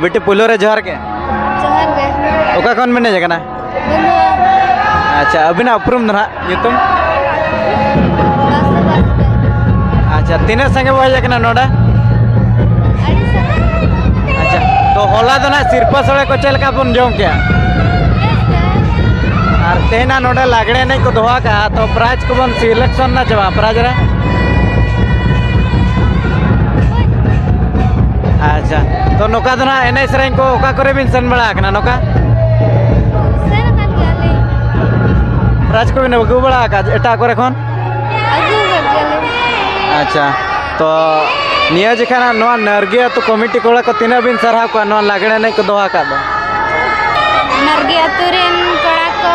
ᱵᱤᱴᱤ, ᱯᱩᱭᱞᱩ ᱨᱮ ᱡᱚᱦᱟᱨ ᱜᱮ᱾ ᱡᱚᱦᱟᱨ ᱜᱮ᱾ ᱚᱠᱟ ᱠᱷᱚᱱ ᱵᱤᱱ ᱦᱮᱡ ᱟᱠᱟᱱᱟ? ᱵᱟᱹᱱᱩᱜᱼᱟ᱾ ᱟᱪᱪᱷᱟ, ᱟᱹᱵᱤᱱᱟᱜ ᱩᱯᱨᱩᱢ ᱫᱚ ᱱᱟᱦᱟᱜ, ᱧᱩᱛᱩᱢ? ᱵᱟᱥᱩ ᱵᱟᱥᱠᱮ᱾ ᱟᱪᱪᱷᱟ, ᱛᱤᱱᱟᱹᱜ ᱥᱟᱸᱜᱮ ᱵᱚ ᱦᱮᱡ ᱟᱠᱟᱱᱟ ᱱᱚᱰᱮ? ᱟᱹᱰᱤ ᱥᱟᱸᱜᱮ᱾ ᱟᱪᱪᱷᱟ, ᱛᱚ ᱦᱚᱞᱟ ᱫᱚ ᱱᱟᱦᱟᱜ ᱥᱤᱨᱯᱟᱹ ᱥᱳᱲᱮ ᱠᱚ ᱪᱮᱫ ᱞᱮᱠᱟ ᱵᱚᱱ ᱡᱚᱢ ᱠᱮᱜᱼᱟ? ᱵᱮᱥ ᱜᱮ᱾ ᱟᱨ ᱛᱮᱦᱮᱧ ᱱᱟᱦᱟᱜ ᱱᱚᱰᱮ ᱞᱟᱜᱽᱲᱮ ᱮᱱᱮᱡ ᱠᱚ ᱫᱚᱦᱚ ᱟᱠᱟᱫᱼᱟ, ᱛᱚ prize ᱠᱚᱵᱚᱱ selection ᱱᱟ ᱪᱮ ᱵᱟᱝ prize ᱨᱮ? ᱟᱪᱪᱷᱟ, ᱛᱚ ᱱᱚᱝᱠᱟ ᱫᱚ ᱱᱟᱦᱟᱜ ᱮᱱᱮᱡ ᱥᱮᱨᱮᱧ ᱠᱚ ᱚᱠᱟ ᱠᱚᱨᱮ ᱵᱤᱱ ᱥᱮᱱ ᱵᱟᱲᱟ ᱟᱠᱟᱱᱟ ᱱᱚᱝᱠᱟ? ᱥᱮᱱ ᱟᱠᱟᱱ ᱜᱮᱭᱟᱞᱤᱧ᱾ prize ᱠᱚᱵᱤᱱ ᱟᱹᱜᱩ ᱵᱟᱲᱟ ᱟᱠᱟᱫ ᱮᱴᱟᱜ ᱠᱚᱨᱮ ᱠᱷᱚᱱ? ᱟᱹᱜᱩ ᱟᱠᱟᱫ ᱜᱮᱭᱟᱞᱤᱧ᱾ ᱟᱪᱪᱷᱟ, ᱛᱚ ᱱᱤᱭᱟᱹ ᱡᱮᱠᱷᱟ ᱱᱟᱦᱟᱜ ᱱᱚᱣᱟ ᱱᱟᱨᱜᱤ ᱟᱹᱛᱩ ᱠᱚᱢᱤᱴᱤ ᱠᱚᱲᱟ ᱠᱚ ᱛᱤᱱᱟᱹᱜ ᱵᱤᱱ ᱥᱟᱨᱦᱟᱣ ᱠᱚᱣᱟ ᱱᱚᱣᱟ ᱞᱟᱜᱽᱲᱮ ᱮᱱᱮᱡ ᱠᱚ ᱫᱚᱦᱚ ᱟᱠᱟᱫ ᱫᱚ? ᱱᱟᱨᱜᱤ ᱟᱹᱛᱩ ᱨᱮᱱ ᱠᱚᱲᱟ ᱠᱚ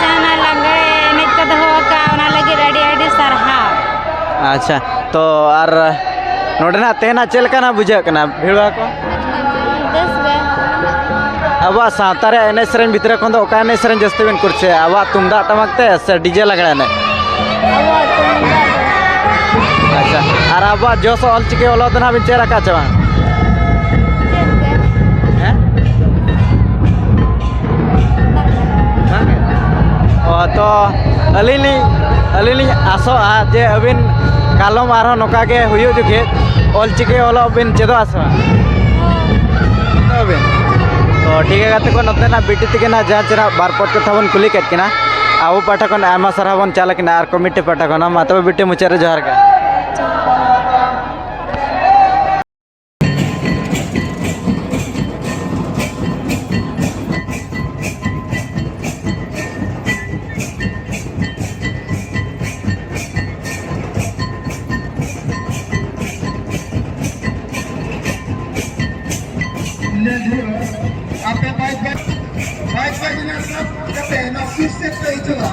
ᱡᱟᱦᱟᱱᱟᱜ ᱞᱟᱜᱽᱲᱮ ᱮᱱᱮᱡ ᱠᱚ ᱫᱚᱦᱚ ᱟᱠᱟᱫ, ᱚᱱᱟ ᱞᱟᱹᱜᱤᱫ ᱟᱹᱰᱤ ᱟᱹᱰᱤ ᱥᱟᱨᱦᱟᱣ᱾ ᱟᱪᱪᱷᱟ, ᱛᱚ ᱟᱨ ᱱᱚᱰᱮᱱᱟᱜ ᱛᱮᱦᱮᱧᱟᱜ ᱪᱮᱫ ᱞᱮᱠᱟᱱᱟᱜ ᱵᱩᱡᱷᱟᱹᱜ ᱠᱟᱱᱟ ᱵᱷᱤᱲ ᱠᱚ? ᱵᱮᱥ ᱜᱮ᱾ ᱟᱵᱚᱣᱟᱜ ᱥᱟᱶᱛᱟ ᱨᱮᱭᱟᱜ ᱮᱱᱮᱡ ᱥᱮᱨᱮᱧ ᱵᱷᱤᱛᱨᱤ ᱠᱷᱚᱱ ᱫᱚ ᱚᱠᱟ ᱮᱱᱮᱡ ᱥᱮᱨᱮᱧ ᱡᱟᱹᱥᱛᱤ ᱵᱤᱱ ᱠᱩᱥᱤᱭᱟᱜᱼᱟ, ᱟᱵᱚᱣᱟᱜ ᱛᱩᱢᱫᱟᱜ ᱴᱟᱢᱟᱠ ᱛᱮ ᱥᱮ DJ ᱞᱟᱜᱽᱲᱮ ᱮᱱᱮᱡ? ᱟᱵᱚᱣᱟᱜ ᱛᱩᱢᱫᱟᱜ ᱴᱟᱢᱟᱠ᱾ ᱟᱪᱪᱷᱟ, ᱟᱨ ᱟᱵᱚᱣᱟᱜ ᱡᱚᱥ ᱚᱞ ᱪᱤᱠᱤ ᱚᱞᱚᱜ ᱫᱚ ᱱᱟᱦᱟᱜ ᱵᱤᱱ ᱪᱮᱫ ᱟᱠᱟᱫ ᱪᱮ ᱵᱟᱝ? ᱪᱮᱫ ᱜᱮ᱾ ᱦᱮᱸ? ᱵᱟᱝ᱾ ᱵᱟᱝ ᱜᱮ? ᱚ, ᱛᱚ ᱟᱹᱞᱤᱧ ᱞᱤᱧ, ᱟᱹᱞᱤᱧ ᱞᱤᱧ ᱟᱥᱚᱜᱼᱟ ᱡᱮ ᱟᱹᱵᱤᱱ ᱠᱟᱞᱚᱢ ᱟᱨᱦᱚᱸ ᱱᱚᱝᱠᱟ ᱜᱮ ᱦᱩᱭᱩᱜ ᱡᱚᱠᱷᱮᱡ ᱚᱞ ᱪᱤᱠᱤ ᱚᱞᱚᱜ ᱵᱤᱱ ᱪᱮᱫᱚᱜᱼᱟ ᱥᱮ ᱵᱟᱝ? ᱦᱚᱸ᱾ ᱪᱮᱫᱚᱜ ᱟᱹᱵᱤᱱ? ᱛᱚ ᱴᱷᱤᱠ ᱜᱮᱭᱟ ᱜᱟᱛᱮ ᱠᱚ, ᱱᱚᱛᱮᱱᱟᱜ ᱵᱤᱴᱤ ᱛᱤᱠᱤᱱᱟᱜ ᱡᱟᱦᱟᱸ ᱪᱮᱦᱨᱟ ᱵᱟᱨ ᱯᱚᱫ ᱠᱟᱛᱷᱟ ᱵᱚᱱ ᱠᱩᱞᱤ ᱠᱮᱫ ᱠᱤᱱᱟ, ᱟᱵᱚ ᱯᱟᱦᱴᱟ ᱠᱷᱚᱱ ᱟᱭᱢᱟ ᱥᱟᱨᱦᱟᱣ ᱵᱚᱱ ᱪᱟᱞ ᱟᱠᱤᱱᱟ ᱟᱨ ᱠᱚᱢᱤᱴᱤ ᱯᱟᱦᱴᱟ ᱠᱷᱚᱱ ᱦᱚᱸ᱾ ᱢᱟ ᱛᱚᱵᱮ ᱵᱤᱴᱤ, ᱢᱩᱪᱟᱹᱫ ᱨᱮ ᱡᱚᱦᱟᱨ ᱜᱮ᱾ ᱟᱯᱮ ᱵᱟᱭᱤᱥ ᱵᱟᱡᱮ, ᱵᱟᱭᱤᱥ ᱵᱟᱡᱮ ᱨᱮᱱᱟᱜ ᱥᱟᱵ ᱠᱟᱛᱮ ᱱᱚᱣᱟ ᱥᱩᱨ ᱥᱮᱫ ᱯᱮ ᱦᱤᱡᱩᱜᱼᱟ᱾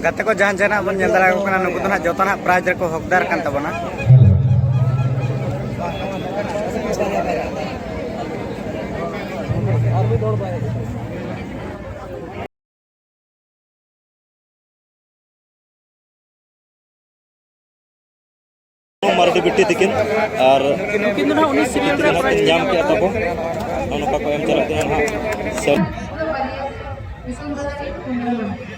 ᱜᱟᱛᱮ ᱠᱚ ᱡᱟᱦᱟᱸ ᱡᱟᱦᱟᱸ ᱵᱚᱱ ᱧᱮᱞ ᱫᱟᱲᱮᱭᱟᱠᱚ ᱠᱟᱱᱟ, ᱱᱩᱠᱩ ᱫᱚ ᱱᱟᱦᱟᱜ ᱡᱚᱛᱚ ᱱᱟᱦᱟᱜ ᱯᱨᱟᱭᱤᱡᱽ ᱨᱮᱠᱚ ᱦᱚᱠᱫᱟᱨ ᱠᱟᱱ ᱛᱟᱵᱚᱱᱟ᱾ ᱢᱟᱨᱰᱤ ᱵᱤᱴᱤ ᱛᱤᱠᱤᱱ ᱟᱨ ᱱᱩᱠᱤᱱ ᱫᱚ ᱱᱟᱦᱟᱜ ᱩᱱᱤ ᱥᱤᱨᱤᱭᱟᱞ ᱨᱮ ᱱᱟᱦᱟᱜ ᱠᱤᱱ ᱧᱟᱢ ᱠᱮᱜᱼᱟ ᱛᱟᱵᱚ᱾ ᱱᱚᱜᱼᱚ ᱱᱚᱝᱠᱟ ᱠᱚ ᱮᱢ ᱪᱟᱞᱟᱜ ᱠᱟᱱᱟ ᱱᱟᱦᱟᱜ᱾ ᱥᱮ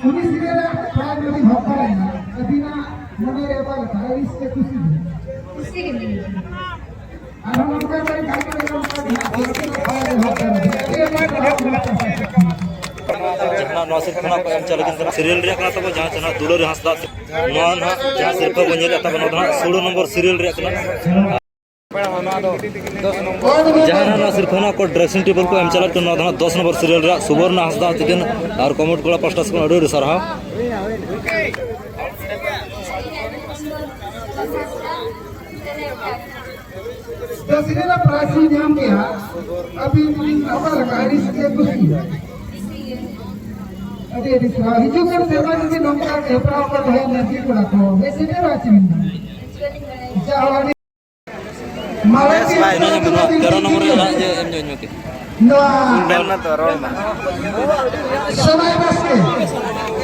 ᱩᱱᱤ ᱥᱤᱨᱤᱭᱟᱞ ᱨᱮ ᱯᱨᱟᱭᱤᱡᱽ ᱡᱩᱫᱤ ᱦᱚᱠᱫᱟᱨ ᱮᱱᱟ, ᱟᱹᱵᱤᱱᱟᱜ ᱢᱚᱱᱮ ᱨᱮ ᱚᱠᱟ ᱞᱮᱠᱟ ᱟᱹᱲᱤᱥ ᱥᱮ ᱠᱩᱥᱤ? ᱠᱩᱥᱤ ᱜᱮ ᱢᱮᱱᱟᱜᱼᱟ᱾ ᱡᱟᱦᱟᱱᱟᱜ ᱱᱚᱣᱟ ᱥᱤᱨᱯᱷᱟᱹ ᱱᱟᱜ ᱠᱚ ᱮᱢ ᱪᱟᱞ ᱞᱟᱹᱜᱤᱫ ᱠᱟᱱᱟ, ᱥᱤᱨᱤᱭᱟᱞ ᱨᱮᱭᱟᱜ ᱠᱟᱱᱟ ᱛᱟᱵᱚ, ᱡᱟᱦᱟᱸ ᱪᱮ ᱱᱟᱜ ᱫᱩᱞᱟᱹᱲ ᱦᱟᱸᱥᱫᱟ᱾ ᱱᱚᱣᱟ ᱱᱟᱦᱟᱜ ᱡᱟᱦᱟᱸ ᱥᱤᱨᱯᱷᱟᱹ ᱵᱚᱱ ᱧᱮᱞᱮᱫ ᱛᱟᱵᱚᱱᱟ, ᱱᱚᱣᱟ ᱫᱚ ᱱᱟᱦᱟᱜ ᱥᱳᱞᱳ ᱱᱚᱢᱵᱚᱨ ᱥᱤᱨᱤᱭᱟᱞ ᱨᱮᱭᱟᱜ ᱠᱟᱱᱟ᱾ ᱡᱟᱦᱟᱸ ᱱᱟᱦᱟᱜ ᱱᱚᱣᱟ ᱥᱤᱨᱯᱷᱟᱹ ᱱᱟᱜ ᱠᱚ ᱰᱨᱮᱥᱤᱝ ᱴᱮᱵᱚᱞ ᱠᱚ ᱮᱢ ᱪᱟᱞᱟᱜ ᱠᱟᱱᱟ, ᱱᱚᱣᱟ ᱫᱚ ᱱᱟᱦᱟᱜ ᱫᱚᱥ ᱱᱚᱢᱵᱚᱨ ᱥᱤᱨᱤᱭᱟᱞ ᱨᱮᱭᱟᱜ ᱥᱩᱵᱚᱨᱱᱟ ᱦᱟᱸᱥᱫᱟ ᱛᱤᱠᱤᱱ ᱟᱨ ᱠᱚᱢᱮᱰ ᱠᱚᱲᱟ ᱯᱟᱥᱴᱟ ᱥᱮᱫ ᱠᱷᱚᱱ ᱟᱹᱰᱤ ᱟᱹᱰᱤ ᱥᱟᱨᱦᱟᱣ᱾ ᱫᱚᱥ ᱨᱮᱱᱟᱜ ᱯᱨᱟᱭᱤᱡᱽ ᱤᱧ ᱧᱟᱢ ᱠᱮᱜᱼᱟ᱾ ᱟᱹᱵᱤᱱ ᱚᱠᱟ ᱞᱮᱠᱟ ᱟᱹᱰᱤ ᱥᱮ ᱠᱩᱥᱤ? ᱟᱹᱰᱤ ᱟᱹᱰᱤ ᱥᱟᱨᱦᱟᱣ᱾ ᱦᱤᱡᱩᱜ ᱠᱟᱱ ᱥᱮᱨᱢᱟ ᱡᱩᱫᱤ ᱱᱚᱝᱠᱟ ᱦᱮᱯᱨᱟᱣ ᱠᱚ ᱫᱚᱦᱚᱭᱟ, ᱢᱟᱹᱡᱷᱤ ᱠᱚᱲᱟ ᱠᱚ, ᱦᱮᱡ ᱥᱮᱴᱮᱨᱚᱜᱼᱟ ᱪᱮ ᱢᱮᱱᱫᱟ? ᱡᱟ ᱦᱚᱲ ᱟᱹᱰᱤ ᱢᱟᱨᱟᱝ ᱵᱮᱥ ᱵᱷᱟᱭ, ᱱᱚᱣᱟ ᱛᱮᱨᱚ ᱱᱚᱢᱵᱚᱨ ᱨᱮ ᱱᱟᱦᱟᱜ ᱤᱭᱟᱹ ᱮᱢ ᱧᱚᱜ ᱤᱧ ᱢᱮ᱾ ᱱᱚᱣᱟ ᱢᱮᱱ ᱢᱮ ᱛᱚ, ᱨᱚᱲ ᱢᱮ᱾ ᱥᱚᱱᱟᱭ ᱵᱟᱥᱠᱮ,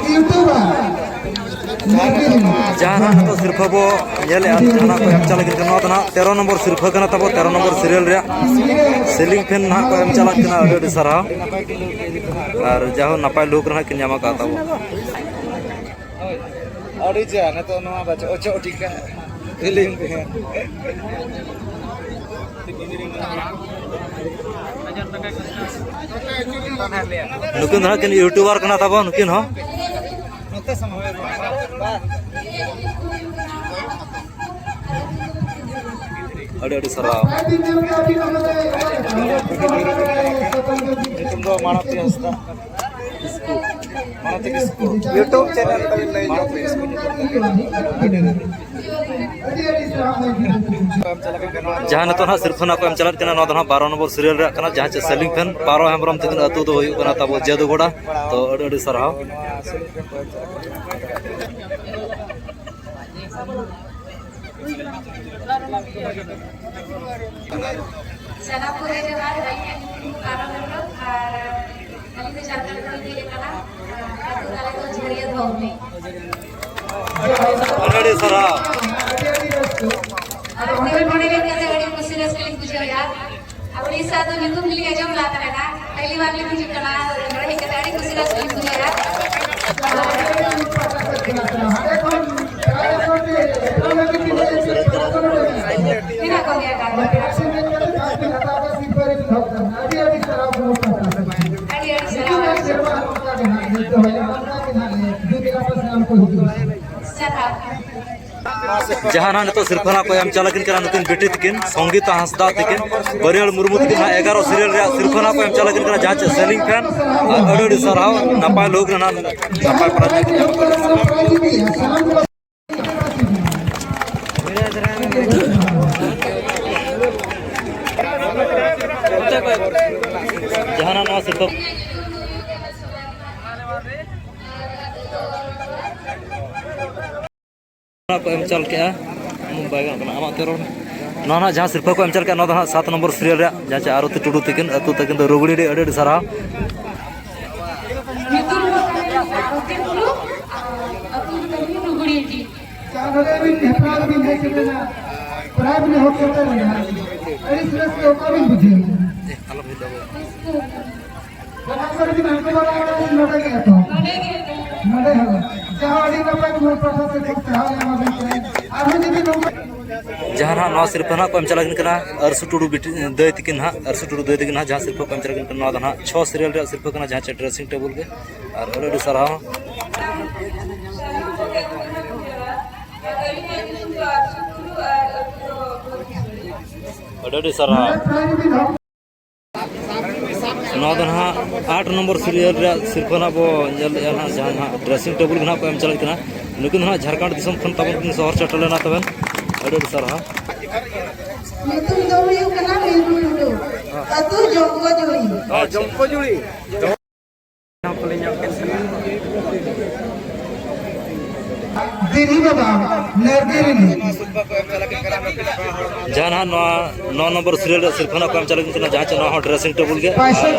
ᱤᱭᱩᱴᱩᱵᱟᱨ᱾ ᱡᱟᱦᱟᱸ ᱱᱟᱦᱟᱜ ᱱᱤᱛᱚᱜ ᱥᱤᱨᱯᱷᱟᱹ ᱵᱚ ᱧᱮᱞᱮᱫᱼᱟ, ᱡᱟᱦᱟᱱᱟᱜ ᱠᱚ ᱮᱢ ᱪᱟᱞᱟᱜ ᱠᱟᱱᱟ, ᱱᱚᱣᱟ ᱫᱚ ᱱᱟᱦᱟᱜ ᱛᱮᱨᱚ ᱱᱚᱢᱵᱚᱨ ᱥᱤᱨᱯᱷᱟᱹ ᱠᱟᱱᱟ ᱛᱟᱵᱚ, ᱛᱮᱨᱚ ᱱᱚᱢᱵᱚᱨ ᱥᱤᱨᱤᱭᱟᱞ ᱨᱮᱭᱟᱜ ᱥᱤᱞᱤᱝ ᱯᱷᱮᱱ ᱱᱟᱦᱟᱜ ᱠᱚ ᱮᱢ ᱪᱟᱞᱟᱜ ᱠᱟᱱᱟ᱾ ᱟᱹᱰᱤ ᱟᱹᱰᱤ ᱥᱟᱨᱦᱟᱣ᱾ ᱟᱨ ᱡᱟᱦᱳ ᱱᱟᱯᱟᱭ ᱞᱩᱠ ᱨᱮ ᱱᱟᱦᱟᱜ ᱠᱤᱱ ᱧᱟᱢ ᱟᱠᱟᱫ ᱛᱟᱵᱚ᱾ ᱟᱹᱰᱤ ᱪᱮᱦᱨᱟ, ᱱᱤᱛᱚᱜ ᱱᱚᱣᱟ ᱫᱚ ᱪᱚ-, ᱪᱚ-, ᱴᱷᱤᱠᱟ᱾ ᱯᱷᱤᱞᱤᱢ ᱨᱮ᱾ ᱱᱩᱠᱤᱱ ᱫᱚ ᱦᱟᱸᱜ ᱠᱤᱱ ᱤᱭᱩᱴᱩᱵᱟᱨ ᱠᱟᱱᱟ ᱛᱟᱵᱚᱱ, ᱱᱩᱠᱤᱱ ᱦᱚᱸ᱾ ᱟᱹᱰᱤ ᱟᱹᱰᱤ ᱥᱟᱨᱦᱟᱣ᱾ ᱧᱩᱛᱩᱢ ᱫᱚ ᱢᱟᱱᱚᱛᱤ ᱦᱟᱸᱥᱫᱟ᱾ ᱠᱤᱥᱠᱩ᱾ ᱢᱟᱱᱚᱛᱤ ᱠᱤᱥᱠᱩ᱾ YouTube ᱪᱮᱱᱮᱞ ᱛᱟᱵᱤᱱ ᱞᱟᱹᱭ ᱧᱚᱜ ᱵᱤᱱ᱾ ᱢᱟᱱᱚᱛᱤ ᱠᱤᱥᱠᱩ ᱧᱩᱛᱩᱢ ᱛᱟᱵᱤᱱ᱾ ᱡᱟᱦᱟᱸ ᱱᱤᱛᱚᱜ ᱱᱟᱦᱟᱜ ᱥᱤᱨᱯᱷᱟᱹ ᱱᱟᱦᱟᱜ ᱠᱚ ᱮᱢ ᱪᱟᱞᱟᱜ ᱠᱟᱱᱟ, ᱱᱚᱣᱟ ᱫᱚ ᱱᱟᱦᱟᱜ ᱵᱟᱨᱚ ᱱᱚᱢᱵᱚᱨ ᱥᱤᱨᱤᱭᱟᱞ ᱨᱮᱭᱟᱜ ᱠᱟᱱᱟ, ᱡᱟᱦᱟᱸ ᱪᱮ ᱥᱮᱞᱤᱝ ᱯᱷᱮᱱ ᱯᱟᱨᱚ ᱦᱮᱢᱵᱨᱚᱢ ᱛᱟᱹᱠᱤᱱ ᱟᱹᱛᱩ ᱫᱚ ᱦᱩᱭᱩᱜ ᱠᱟᱱᱟ ᱛᱟᱵᱚ ᱡᱟᱹᱫᱩᱜᱚᱲᱟ᱾ ᱛᱚ ᱟᱹᱰᱤ ᱟᱹᱰᱤ ᱥᱟᱨᱦᱟᱣ᱾ ᱥᱟᱱᱟᱢ ᱠᱚᱜᱮ ᱡᱚᱦᱟᱨ, ᱟᱹᱞᱤᱧᱟᱜ ᱧᱩᱛᱩᱢ ᱯᱟᱨᱚᱢ ᱦᱮᱢᱵᱨᱚᱢ ᱟᱨ ᱟᱹᱞᱤᱧ ᱫᱚ ᱡᱷᱟᱲᱠᱷᱚᱸᱰ ᱠᱷᱚᱱ ᱞᱤᱧ ᱦᱮᱡ ᱟᱠᱟᱱᱟ᱾ ᱟᱹᱛᱩ ᱛᱟᱞᱮ ᱫᱚ ᱡᱷᱟᱹᱨᱤᱭᱟᱹ ᱫᱷᱚᱨᱢᱤ᱾ ᱟᱹᱰᱤ ᱟᱹᱰᱤ ᱥᱟᱨᱦᱟᱣ᱾ ᱟᱨ ᱱᱚᱰᱮ ᱱᱚᱰᱮ ᱦᱮᱡ ᱠᱟᱛᱮ ᱟᱹᱰᱤ ᱠᱩᱥᱤ ᱨᱟᱹᱥᱠᱟᱹ ᱞᱤᱧ ᱵᱩᱡᱷᱟᱹᱣᱮᱫᱼᱟ᱾ ᱟᱨ ᱩᱲᱤᱥᱥᱟ ᱫᱚ ᱧᱩᱛᱩᱢ ᱜᱮᱞᱤᱧ ᱟᱸᱡᱚᱢ ᱞᱮᱫ ᱛᱟᱦᱮᱱᱟ, ᱯᱮᱦᱞᱤ ᱵᱟᱨ ᱞᱤᱧ ᱦᱤᱡᱩᱜ ᱠᱟᱱᱟ, ᱱᱚᱰᱮ ᱦᱮᱡ ᱠᱟᱛᱮ ᱟᱹᱰᱤ ᱠᱩᱥᱤ ᱨᱟᱹᱥᱠᱟᱹ ᱞᱤᱧ ᱵᱩᱡᱷᱟᱹᱣᱮᱫᱼᱟ᱾ ᱢᱮᱱᱟᱜ ᱠᱚᱜᱮᱭᱟ ᱜᱟᱛᱮ᱾ ᱟᱹᱰᱤ ᱟᱹᱰᱤ ᱥᱟᱨᱦᱟᱣ᱾ ᱥᱟᱨᱦᱟᱣ᱾ ᱡᱟᱦᱟᱸ ᱱᱟᱜ ᱱᱤᱛᱚᱜ ᱥᱤᱨᱯᱷᱟᱹ ᱱᱟᱜ ᱠᱚ ᱮᱢ ᱪᱟᱞ ᱟᱹᱠᱤᱱ ᱠᱟᱱᱟ ᱱᱩᱠᱤᱱ ᱵᱤᱴᱤ ᱛᱟᱹᱠᱤᱱ, ᱥᱚᱝᱜᱤᱛᱟ ᱦᱟᱸᱥᱫᱟ ᱛᱟᱹᱠᱤᱱ, ᱵᱟᱹᱨᱭᱟᱹᱲ ᱢᱩᱨᱢᱩ ᱛᱟᱹᱠᱤᱱ ᱱᱟᱜ ᱮᱜᱟᱨᱚ ᱥᱤᱨᱤᱭᱟᱞ ᱨᱮᱭᱟᱜ ᱥᱤᱨᱯᱷᱟᱹ ᱱᱟᱜ ᱠᱚ ᱮᱢ ᱪᱟᱞ ᱟᱹᱠᱤᱱ ᱠᱟᱱᱟ, ᱡᱟᱦᱟᱸ ᱪᱮ ᱥᱮᱞᱤᱝ ᱯᱷᱮᱱ᱾ ᱟᱨ ᱟᱹᱰᱤ ᱟᱹᱰᱤ ᱥᱟᱨᱦᱟᱣ, ᱱᱟᱯᱟᱭ ᱞᱩᱠ ᱨᱮᱱᱟᱜ ᱱᱟᱯᱟᱭ ᱯᱨᱟᱭᱤᱡᱽ᱾ ᱡᱟᱦᱟᱱᱟᱜ ᱱᱚᱣᱟ ᱥᱤᱨᱯᱷᱟᱹ ᱠᱚ ᱮᱢ ᱪᱟᱞ ᱠᱮᱜᱼᱟ, ᱵᱟᱭ ᱜᱟᱱᱚᱜ ᱠᱟᱱᱟ, ᱟᱢᱟᱜ ᱛᱮ ᱨᱚᱲ ᱢᱮ᱾ ᱱᱚᱣᱟ ᱱᱟᱦᱟᱜ ᱡᱟᱦᱟᱸ ᱥᱤᱨᱯᱷᱟᱹ ᱠᱚ ᱮᱢ ᱪᱟᱞ ᱠᱮᱜᱼᱟ, ᱱᱚᱣᱟ ᱫᱚ ᱱᱟᱦᱟᱜ ᱥᱟᱛ ᱱᱚᱢᱵᱚᱨ ᱥᱤᱨᱤᱭᱟᱞ ᱨᱮᱭᱟᱜ ᱡᱟᱦᱟᱸ ᱪᱮ ᱟᱨᱚᱛᱤ ᱴᱩᱰᱩ ᱛᱤᱠᱤᱱ, ᱟᱹᱛᱩ ᱛᱟᱹᱠᱤᱱ ᱫᱚ ᱨᱩᱜᱽᱲᱤᱰᱤ, ᱟᱹᱰᱤ ᱟᱹᱰᱤ ᱥᱟᱨᱦᱟᱣ᱾ ᱧᱩᱛᱩᱢ ᱫᱚ ᱠᱟᱱᱟ ᱟᱨᱚᱛᱤ ᱴᱩᱰᱩ, ᱟᱨ ᱟᱹᱛᱩ ᱫᱚ ᱛᱟᱹᱠᱤᱱ ᱨᱩᱜᱽᱲᱤᱰᱤ᱾ ᱡᱟᱦᱟᱸ ᱱᱚᱰᱮ ᱟᱹᱵᱤᱱ ᱦᱮᱯᱨᱟᱣ ᱵᱤᱱ ᱦᱮᱡ ᱥᱮᱴᱮᱨ ᱮᱱᱟ, ᱯᱨᱟᱭᱤᱡᱽ ᱵᱤᱱ ᱦᱟᱛᱟᱣ ᱠᱮᱫᱟ, ᱟᱹᱰᱤ ᱨᱟᱹᱥᱠᱟᱹ ᱚᱠᱟ ᱵᱤᱱ ᱵᱩᱡᱷᱟᱹᱣ ᱮᱫᱟ? ᱨᱟᱹᱥᱠᱟᱹ᱾ ᱚᱱᱟ ᱠᱚᱨᱮ ᱵᱤᱱ ᱦᱟᱱᱛᱮ ᱵᱟᱲᱟ ᱟᱠᱟᱱᱟ ᱥᱮ ᱱᱚᱰᱮ ᱜᱮ ᱮᱛᱚᱦᱚᱵ? ᱱᱚᱰᱮ ᱜᱮ ᱮᱛᱚᱦᱚᱵ᱾ ᱱᱚᱰᱮ ᱦᱚᱸ᱾ ᱡᱟᱦᱟᱸ ᱟᱹᱰᱤ ᱱᱟᱯᱟᱭ ᱠᱩᱲᱤ ᱯᱟᱦᱴᱟ ᱥᱮᱫ ᱠᱷᱚᱱ ᱥᱟᱨᱦᱟᱣ ᱞᱮ ᱮᱢᱟ ᱵᱤᱱ ᱠᱟᱱᱟ᱾ ᱟᱨᱦᱚᱸ ᱡᱩᱫᱤ ᱱᱚᱝᱠᱟ ᱡᱟᱦᱟᱸ ᱱᱟᱦᱟᱜ ᱱᱚᱣᱟ ᱥᱤᱨᱯᱷᱟᱹ ᱱᱟᱦᱟᱜ ᱠᱚ ᱮᱢ ᱪᱟᱞᱟᱜ ᱠᱟᱱᱟ ᱟᱹᱨᱥᱩ ᱴᱩᱰᱩ ᱵᱤᱴᱤ, ᱫᱟᱹᱭ ᱛᱤᱠᱤᱱ ᱱᱟᱦᱟᱜ, ᱟᱹᱨᱥᱩ ᱴᱩᱰᱩ ᱫᱟᱹᱭ ᱛᱤᱠᱤᱱ ᱱᱟᱦᱟᱜ ᱡᱟᱦᱟᱸ ᱥᱤᱨᱯᱷᱟᱹ ᱠᱚ ᱮᱢ ᱪᱟᱞᱟᱜ ᱠᱟᱱᱟ, ᱱᱚᱣᱟ ᱫᱚ ᱱᱟᱦᱟᱜ ᱪᱷᱚ ᱥᱤᱨᱤᱭᱟᱞ ᱨᱮᱭᱟᱜ ᱥᱤᱨᱯᱷᱟᱹ ᱠᱟᱱᱟ, ᱡᱟᱦᱟᱸ ᱪᱮ ᱰᱨᱮᱥᱤᱝ ᱴᱮᱵᱩᱞ ᱜᱮ᱾ ᱟᱨ ᱟᱹᱰᱤ ᱟᱹᱰᱤ ᱥᱟᱨᱦᱟᱣ᱾ ᱟᱹᱰᱤ ᱟᱹᱰᱤ ᱥᱟᱨᱦᱟᱣ᱾ ᱱᱚᱣᱟ ᱫᱚ ᱱᱟᱦᱟᱜ ᱟᱴ ᱱᱚᱢᱵᱚᱨ ᱥᱤᱨᱤᱭᱟᱞ ᱨᱮᱭᱟᱜ ᱥᱤᱨᱯᱷᱟᱹ ᱱᱟᱦᱟᱜ ᱵᱚ ᱧᱮᱞ ᱞᱮᱜᱼᱟ ᱱᱟᱦᱟᱜ, ᱡᱟᱦᱟᱸ ᱱᱟᱦᱟᱜ ᱰᱨᱮᱥᱤᱝ ᱴᱮᱵᱩᱞ ᱜᱮ ᱱᱟᱦᱟᱜ ᱠᱚ ᱮᱢ ᱪᱟᱞᱟᱜ ᱠᱟᱱᱟ᱾ ᱱᱩᱠᱤᱱ ᱫᱚ ᱱᱟᱦᱟᱜ ᱡᱷᱟᱲᱠᱷᱚᱸᱰ ᱫᱤᱥᱚᱢ ᱠᱷᱚᱱ ᱛᱟᱵᱚᱱ ᱠᱤᱱ ᱥᱚᱦᱚᱨ ᱥᱮᱴᱮᱨ ᱞᱮᱱᱟ ᱛᱟᱵᱮᱱ᱾ ᱟᱹᱰᱤ ᱟᱹᱰᱤ ᱥᱟᱨᱦᱟᱣ᱾ ᱧᱩᱛᱩᱢ ᱫᱚ ᱦᱩᱭᱩᱜ ᱠᱟᱱᱟ ᱢᱤᱨᱩ ᱴᱩᱰᱩ, ᱟᱹᱛᱩ ᱡᱚᱢᱠᱚ ᱡᱩᱲᱤ᱾ ᱫᱤᱨᱦᱤ ᱵᱟᱵᱟ, ᱡᱟᱦᱟᱸ ᱱᱟᱦᱟᱜ ᱱᱚᱣᱟ ᱱᱚ ᱱᱚᱢᱵᱚᱨ ᱥᱤᱨᱤᱭᱟᱞ ᱨᱮᱭᱟᱜ ᱥᱤᱨᱯᱷᱟᱹ ᱱᱟᱦᱟᱜ ᱠᱚ ᱮᱢ ᱪᱟᱞᱟᱜ ᱠᱟᱱᱟ, ᱡᱟᱦᱟᱸ ᱪᱮ ᱱᱚᱣᱟ ᱦᱚᱸ ᱰᱨᱮᱥᱤᱝ ᱴᱮᱵᱩᱞ ᱜᱮ᱾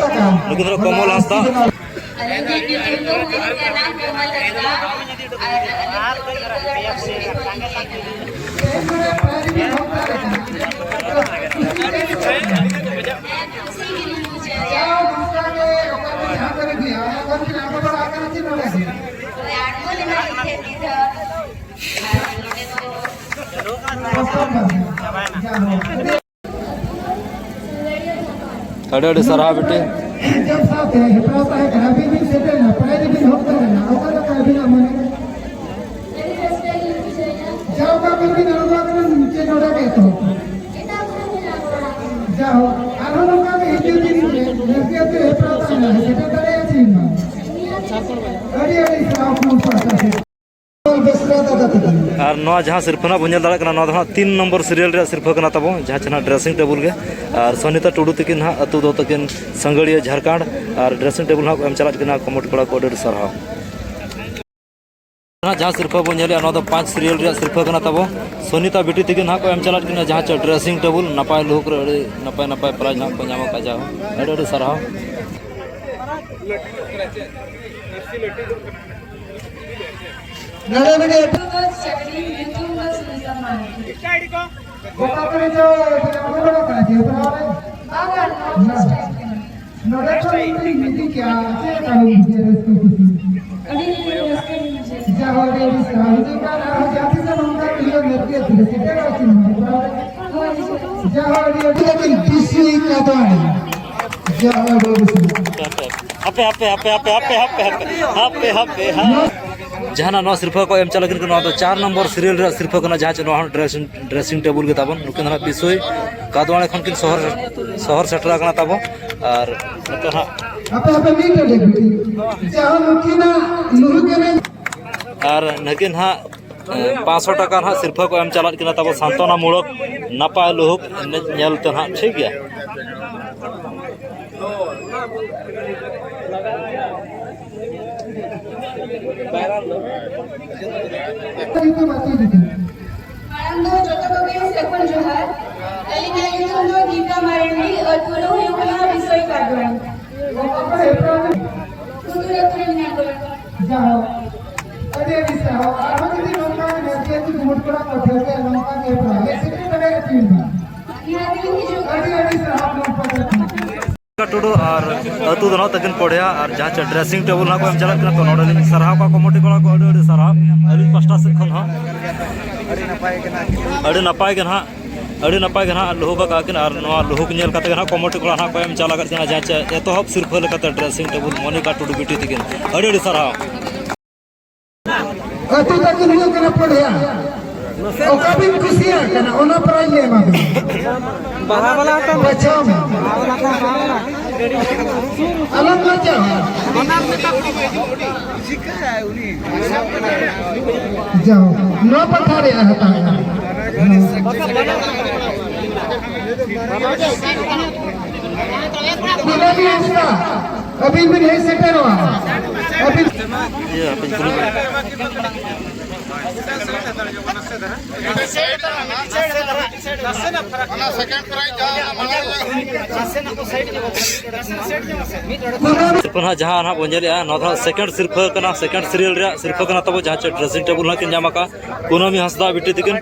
ᱱᱩᱠᱤᱱ ᱫᱚ ᱠᱚᱢᱚᱞ ᱦᱟᱸᱥᱫᱟ᱾ ᱟᱹᱰᱤ ᱟᱹᱰᱤ ᱥᱟᱨᱦᱟᱣ ᱵᱤᱴᱤ᱾ ᱡᱚᱵ ᱥᱟᱶᱛᱮ ᱦᱮᱯᱨᱟᱣ ᱛᱟᱦᱮᱸ ᱠᱟᱱᱟ, ᱟᱹᱵᱤᱱ ᱵᱤᱱ ᱥᱮᱴᱮᱨ ᱮᱱᱟ, ᱯᱨᱟᱭᱤᱡᱽ ᱵᱤᱱ ᱦᱟᱛᱟᱣ ᱮᱱᱟ, ᱚᱠᱟ ᱞᱮᱠᱟ ᱟᱹᱵᱤᱱᱟᱜ ᱢᱚᱱᱮ? ᱡᱟᱣ ᱚᱠᱟ ᱠᱷᱚᱱ ᱵᱤᱱ ᱟᱬᱜᱚ ᱟᱠᱟᱱᱟ, ᱪᱮᱫ ᱱᱚᱰᱮ ᱜᱮ ᱮᱛᱚᱦᱚᱵ? ᱡᱟᱭᱦᱳᱠ, ᱟᱨᱦᱚᱸ ᱱᱚᱝᱠᱟ ᱜᱮ ᱦᱤᱡᱩᱜ ᱫᱤᱱ ᱨᱮ ᱱᱟᱹᱥᱤᱭᱟᱹ ᱟᱹᱛᱩ ᱦᱮᱯᱨᱟᱣ ᱛᱟᱦᱮᱱᱟ, ᱥᱮᱴᱮᱨ ᱫᱟᱲᱮᱭᱟᱜᱼᱟ ᱪᱮ ᱵᱟᱝ? ᱟᱹᱰᱤ ᱟᱹᱰᱤ ᱥᱟᱨᱦᱟᱣ ᱠᱩᱲᱤ ᱯᱟᱦᱴᱟ ᱥᱮᱫ᱾ ᱵᱮᱥᱨᱟ ᱫᱟᱫᱟ ᱛᱟᱹᱠᱤᱱ᱾ ᱟᱨ ᱱᱚᱣᱟ ᱡᱟᱦᱟᱸ ᱥᱤᱨᱯᱷᱟᱹ ᱱᱟᱦᱟᱜ ᱵᱚᱱ ᱧᱮᱞ ᱫᱟᱲᱮᱭᱟᱜ ᱠᱟᱱᱟ, ᱱᱚᱣᱟ ᱫᱚ ᱱᱟᱦᱟᱜ ᱛᱤᱱ ᱱᱚᱢᱵᱚᱨ ᱥᱤᱨᱤᱭᱟᱞ ᱨᱮᱭᱟᱜ ᱥᱤᱨᱯᱷᱟᱹ ᱠᱟᱱᱟ ᱛᱟᱵᱚ, ᱡᱟᱦᱟᱸ ᱪᱮ ᱱᱟᱦᱟᱜ ᱰᱨᱮᱥᱤᱝ ᱴᱮᱵᱩᱞ ᱜᱮ᱾ ᱟᱨ ᱥᱚᱱᱤᱛᱟ ᱴᱩᱰᱩ ᱛᱟᱹᱠᱤᱱ ᱱᱟᱦᱟᱜ ᱟᱹᱛᱩ ᱫᱚ ᱛᱟᱹᱠᱤᱱ ᱥᱟᱹᱝᱜᱟᱹᱲᱤᱭᱟᱹ ᱡᱷᱟᱲᱠᱷᱚᱸᱰ, ᱟᱨ ᱰᱨᱮᱥᱤᱝ ᱴᱮᱵᱩᱞ ᱱᱟᱦᱟᱜ ᱠᱚ ᱮᱢ ᱪᱟᱞᱟᱜ ᱠᱟᱱᱟ ᱠᱚᱢᱮᱰᱤ ᱠᱚᱲᱟ ᱠᱚ, ᱟᱹᱰᱤ ᱟᱹᱰᱤ ᱥᱟᱨᱦᱟᱣ᱾ ᱱᱟᱦᱟᱜ ᱡᱟᱦᱟᱸ ᱥᱤᱨᱯᱷᱟᱹ ᱵᱚᱱ ᱧᱮᱞᱮᱜᱼᱟ, ᱱᱚᱣᱟ ᱫᱚ ᱯᱟᱸᱪ ᱥᱤᱨᱤᱭᱟᱞ ᱨᱮᱭᱟᱜ ᱥᱤᱨᱯᱷᱟᱹ ᱠᱟᱱᱟ ᱛᱟᱵᱚ᱾ ᱥᱚᱱᱤᱛᱟ ᱵᱤᱴᱤ ᱛᱟᱹᱠᱤᱱ ᱱᱟᱦᱟᱜ ᱠᱚ ᱮᱢ ᱪᱟᱞᱟᱜ ᱠᱟᱱᱟ ᱡᱟᱦᱟᱸ ᱪᱮ ᱰᱨᱮᱥᱤᱝ ᱴᱮᱵᱩᱞ, ᱱᱟᱯᱟᱭ ᱞᱩᱦᱩᱠ ᱨᱮ ᱟᱹᱰᱤ ᱱᱟᱯᱟᱭ ᱱᱟᱯᱟᱭ ᱯᱨᱟᱭᱤᱡᱽ ᱱᱟᱦᱟᱜ ᱠᱚ ᱧᱟᱢ ᱟᱠᱟᱫᱼᱟ᱾ ᱡᱟᱭᱦᱳᱠ, ᱟᱹᱰᱤ ᱟᱹᱰᱤ ᱥᱟᱨᱦᱟᱣ᱾ ᱱᱚᱰᱮ ᱢᱤᱫᱴᱮᱡ ᱚᱠᱟ ᱠᱚᱨᱮ ᱪᱚ ᱵᱚᱞᱚ ᱠᱟᱱᱟ ᱡᱮ ᱵᱚᱞᱚ ᱨᱮ᱾ ᱱᱚᱰᱮ ᱠᱷᱚᱱ ᱤᱧ ᱤᱫᱤ ᱠᱮᱭᱟ, ᱪᱮᱫ ᱞᱮᱠᱟ ᱵᱤᱱ ᱵᱩᱡᱷᱟᱹᱣᱟ ᱨᱟᱹᱥᱠᱟᱹ ᱠᱩᱥᱤ? ᱟᱹᱰᱤ ᱨᱟᱹᱥᱠᱟᱹ ᱞᱤᱧ ᱵᱩᱡᱷᱟᱹᱣᱟ᱾ ᱡᱟᱦᱳ, ᱟᱹᱰᱤ ᱟᱹᱰᱤ ᱥᱟᱨᱦᱟᱣ᱾ ᱦᱤᱡᱩᱜ ᱠᱟᱱ ᱟᱨᱦᱚᱸ ᱡᱟᱦᱟᱸ ᱛᱤᱥ ᱱᱚᱝᱠᱟ ᱠᱚ ᱦᱩᱭᱩᱜᱼᱟ, ᱢᱮᱫ ᱜᱮ ᱛᱤᱨᱮ ᱥᱮᱴᱮᱨᱚᱜᱼᱟ ᱠᱤᱱ ᱱᱚᱰᱮ ᱵᱚᱞᱚ ᱨᱮ᱾ ᱦᱳᱭ, ᱦᱤᱡᱩᱜ ᱠᱟᱱᱟ᱾ ᱡᱟᱦᱳ, ᱟᱹᱰᱤ ᱟᱹᱰᱤ ᱞᱮᱠᱤᱱ ᱵᱤᱥᱤ ᱠᱟᱫᱟᱭ᱾ ᱡᱟᱦᱳ, ᱟᱹᱰᱤ ᱟᱹᱰᱤ ᱥᱟᱨᱦᱟᱣ᱾ ᱦᱟᱯᱮ, ᱦᱟᱯᱮ, ᱦᱟᱯᱮ᱾ ᱡᱟᱦᱟᱱᱟᱜ ᱱᱚᱣᱟ ᱥᱤᱨᱯᱷᱟᱹ ᱠᱚ ᱮᱢ ᱪᱟᱞᱟᱜ ᱠᱟᱱᱟ, ᱱᱚᱣᱟ ᱫᱚ ᱪᱟᱨ ᱱᱚᱢᱵᱚᱨ ᱥᱤᱨᱤᱭᱟᱞ ᱨᱮᱭᱟᱜ ᱥᱤᱨᱯᱷᱟᱹ ᱠᱟᱱᱟ, ᱡᱟᱦᱟᱸ ᱪᱮ ᱱᱚᱣᱟ ᱦᱚᱸ ᱰᱨᱮᱥᱤᱝ, ᱰᱨᱮᱥᱤᱝ ᱴᱮᱵᱩᱞ ᱜᱮ ᱛᱟᱵᱚᱱ᱾ ᱱᱩᱠᱤᱱ ᱫᱚ ᱱᱟᱦᱟᱜ ᱵᱤᱥᱳᱭ ᱠᱟᱫᱣᱟᱲᱮ ᱠᱷᱚᱱ ᱠᱤᱱ ᱥᱚᱦᱚᱨ, ᱥᱚᱦᱚᱨ ᱥᱮᱴᱮᱨ ᱟᱠᱟᱱᱟ ᱛᱟᱵᱚ᱾ ᱟᱨ ᱱᱤᱛᱚᱜ ᱦᱟᱸᱜ ᱟᱯᱮ ᱦᱟᱯᱮ ᱢᱤᱫ ᱴᱟᱹᱲᱤ ᱵᱤᱴᱤ᱾ ᱡᱟᱦᱟᱸ ᱱᱩᱠᱤᱱᱟᱜ ᱞᱩᱦᱩᱠ ᱮᱱᱮᱡ᱾ ᱟᱨ ᱱᱩᱠᱤᱱ ᱦᱟᱸᱜ ᱯᱟᱸᱪᱥᱚ ᱴᱟᱠᱟ ᱱᱟᱦᱟᱜ ᱥᱤᱨᱯᱷᱟᱹ ᱠᱚ ᱮᱢ ᱪᱟᱞᱟᱜ ᱠᱟᱱᱟ ᱛᱟᱵᱚ, ᱥᱟᱱᱛᱚᱱᱟ ᱢᱩᱞᱚᱠ ᱱᱟᱯᱟᱭ ᱞᱩᱦᱩᱠ ᱮᱱᱮᱡ ᱧᱮᱞ ᱛᱮ ᱱᱟᱦᱟᱜ, ᱴᱷᱤᱠ ᱜᱮᱭᱟ᱾ ᱴᱷᱟᱹᱣᱠᱟᱹ ᱱᱚᱝᱠᱟ ᱜᱮ ᱦᱮᱯᱨᱟᱣ ᱦᱮᱡ ᱥᱮᱴᱮᱨ ᱫᱟᱲᱮᱭᱟᱜᱼᱟ ᱯᱮ ᱵᱟᱝ? ᱟᱹᱰᱤ ᱟᱹᱰᱤ ᱥᱟᱨᱦᱟᱣ ᱱᱚᱝᱠᱟ ᱠᱟᱛᱮ᱾ ᱴᱩᱰᱩ ᱟᱨ ᱟᱹᱛᱩ ᱫᱚ ᱱᱟᱦᱟᱜ ᱛᱟᱹᱠᱤᱱ ᱯᱚᱲᱦᱟ ᱟᱨ ᱡᱟᱦᱟᱸ ᱪᱮ dressing table ᱱᱟᱦᱟᱜ ᱠᱚ ᱮᱢ ᱪᱟᱞᱟᱜ ᱠᱟᱱᱟ, ᱛᱚ ᱱᱚᱰᱮ ᱞᱤᱧ ᱥᱟᱨᱦᱟᱣ ᱠᱚᱣᱟ ᱠᱚᱢᱤᱴᱤ ᱠᱚᱲᱟ ᱠᱚ, ᱟᱹᱰᱤ ᱟᱹᱰᱤ ᱥᱟᱨᱦᱟᱣ ᱟᱹᱞᱤᱧ ᱯᱟᱥᱴᱟ ᱥᱮᱫ ᱠᱷᱚᱱ ᱦᱚᱸ᱾ ᱟᱹᱰᱤ ᱱᱟᱯᱟᱭ ᱜᱮ ᱱᱟᱦᱟᱜ, ᱟᱹᱰᱤ ᱱᱟᱯᱟᱭ ᱜᱮ ᱱᱟᱦᱟᱜ ᱞᱩᱦᱩᱠ ᱟᱠᱟᱫ ᱠᱤᱱ ᱟᱨ ᱱᱚᱣᱟ ᱞᱩᱦᱩᱠ ᱧᱮᱞ ᱠᱟᱛᱮ ᱜᱮ ᱱᱟᱦᱟᱜ ᱠᱚᱢᱤᱴᱤ ᱠᱚᱲᱟ ᱱᱟᱦᱟᱜ ᱠᱚ ᱮᱢ ᱪᱟᱞ ᱟᱠᱟᱫ ᱠᱤᱱᱟ ᱡᱟᱦᱟᱸ ᱪᱮ ᱮᱛᱚᱦᱚᱵ ᱥᱤᱨᱯᱷᱟᱹ ᱞᱮᱠᱟᱛᱮ dressing table ᱢᱚᱱᱤᱠᱟ ᱴᱩᱰᱩ ᱵᱤᱴᱤ ᱛᱤᱠᱤᱱ᱾ ᱟᱹᱰᱤ ᱟᱹᱰᱤ ᱥᱟᱨᱦᱟᱣ᱾ ᱟᱹᱛᱩ ᱛᱟᱹᱠᱤᱱ ᱦᱩᱭᱩᱜ ᱠᱟᱱᱟ ᱯᱚᱲᱦᱟ᱾ ᱚᱠᱟ ᱵᱤᱱ ᱠᱩᱥᱤᱭᱟᱜ ᱠᱟᱱᱟ, ᱚᱱᱟ prize ᱞᱮ ᱮᱢᱟ ᱵᱤᱱᱟ᱾ ᱵᱟᱦᱟ ᱵᱟᱞᱟ ᱦᱚᱸ ᱛᱟᱢ᱾ ᱵᱟᱪᱷᱟᱣ ᱢᱮ᱾ ᱵᱟᱦᱟ ᱵᱟᱞᱟ ᱠᱷᱟᱱ ᱵᱟᱦᱟ ᱵᱟᱞᱟ᱾ ᱟᱞᱚᱢ ᱞᱟᱡᱟᱜᱼᱟ᱾ ᱡᱟᱣ, ᱱᱚᱣᱟ ᱯᱟᱦᱴᱟ ᱨᱮ ᱦᱟᱛᱟᱣᱮᱫᱼᱟ᱾ ᱠᱩᱱᱟᱹᱢᱤ ᱦᱟᱸᱥᱫᱟ, ᱟᱹᱵᱤᱱ ᱵᱤᱱ ᱦᱮᱡ ᱥᱮᱴᱮᱨᱚᱜᱼᱟ᱾ ᱟᱹᱵᱤᱱ ᱤᱭᱟᱹ, ᱦᱟᱯᱮᱧ ᱠᱩᱞᱤ ᱠᱚᱣᱟ᱾ ᱚᱱᱟ second prize ᱡᱟᱦᱟᱸ ᱚᱱᱟ ᱢᱟᱲᱟᱝ ᱨᱮ ᱥᱤᱨᱯᱟᱹ ᱱᱟᱦᱟᱜ ᱡᱟᱦᱟᱸ ᱱᱟᱦᱟᱜ ᱵᱚᱱ ᱧᱮᱞᱮᱜᱼᱟ, ᱱᱚᱣᱟ ᱫᱚ ᱱᱟᱦᱟᱜ second ᱥᱤᱨᱯᱟᱹ ᱠᱟᱱᱟ, second serial ᱨᱮᱭᱟᱜ ᱥᱤᱨᱯᱟᱹ ᱠᱟᱱᱟ ᱛᱟᱵᱚ, ᱡᱟᱦᱟᱸ ᱪᱮ dressing table ᱱᱟᱦᱟᱜ ᱠᱤᱱ ᱧᱟᱢ ᱟᱠᱟᱫᱼᱟ ᱠᱩᱱᱟᱹᱢᱤ ᱦᱟᱸᱥᱫᱟ ᱵᱤᱴᱤ ᱛᱤᱠᱤᱱ᱾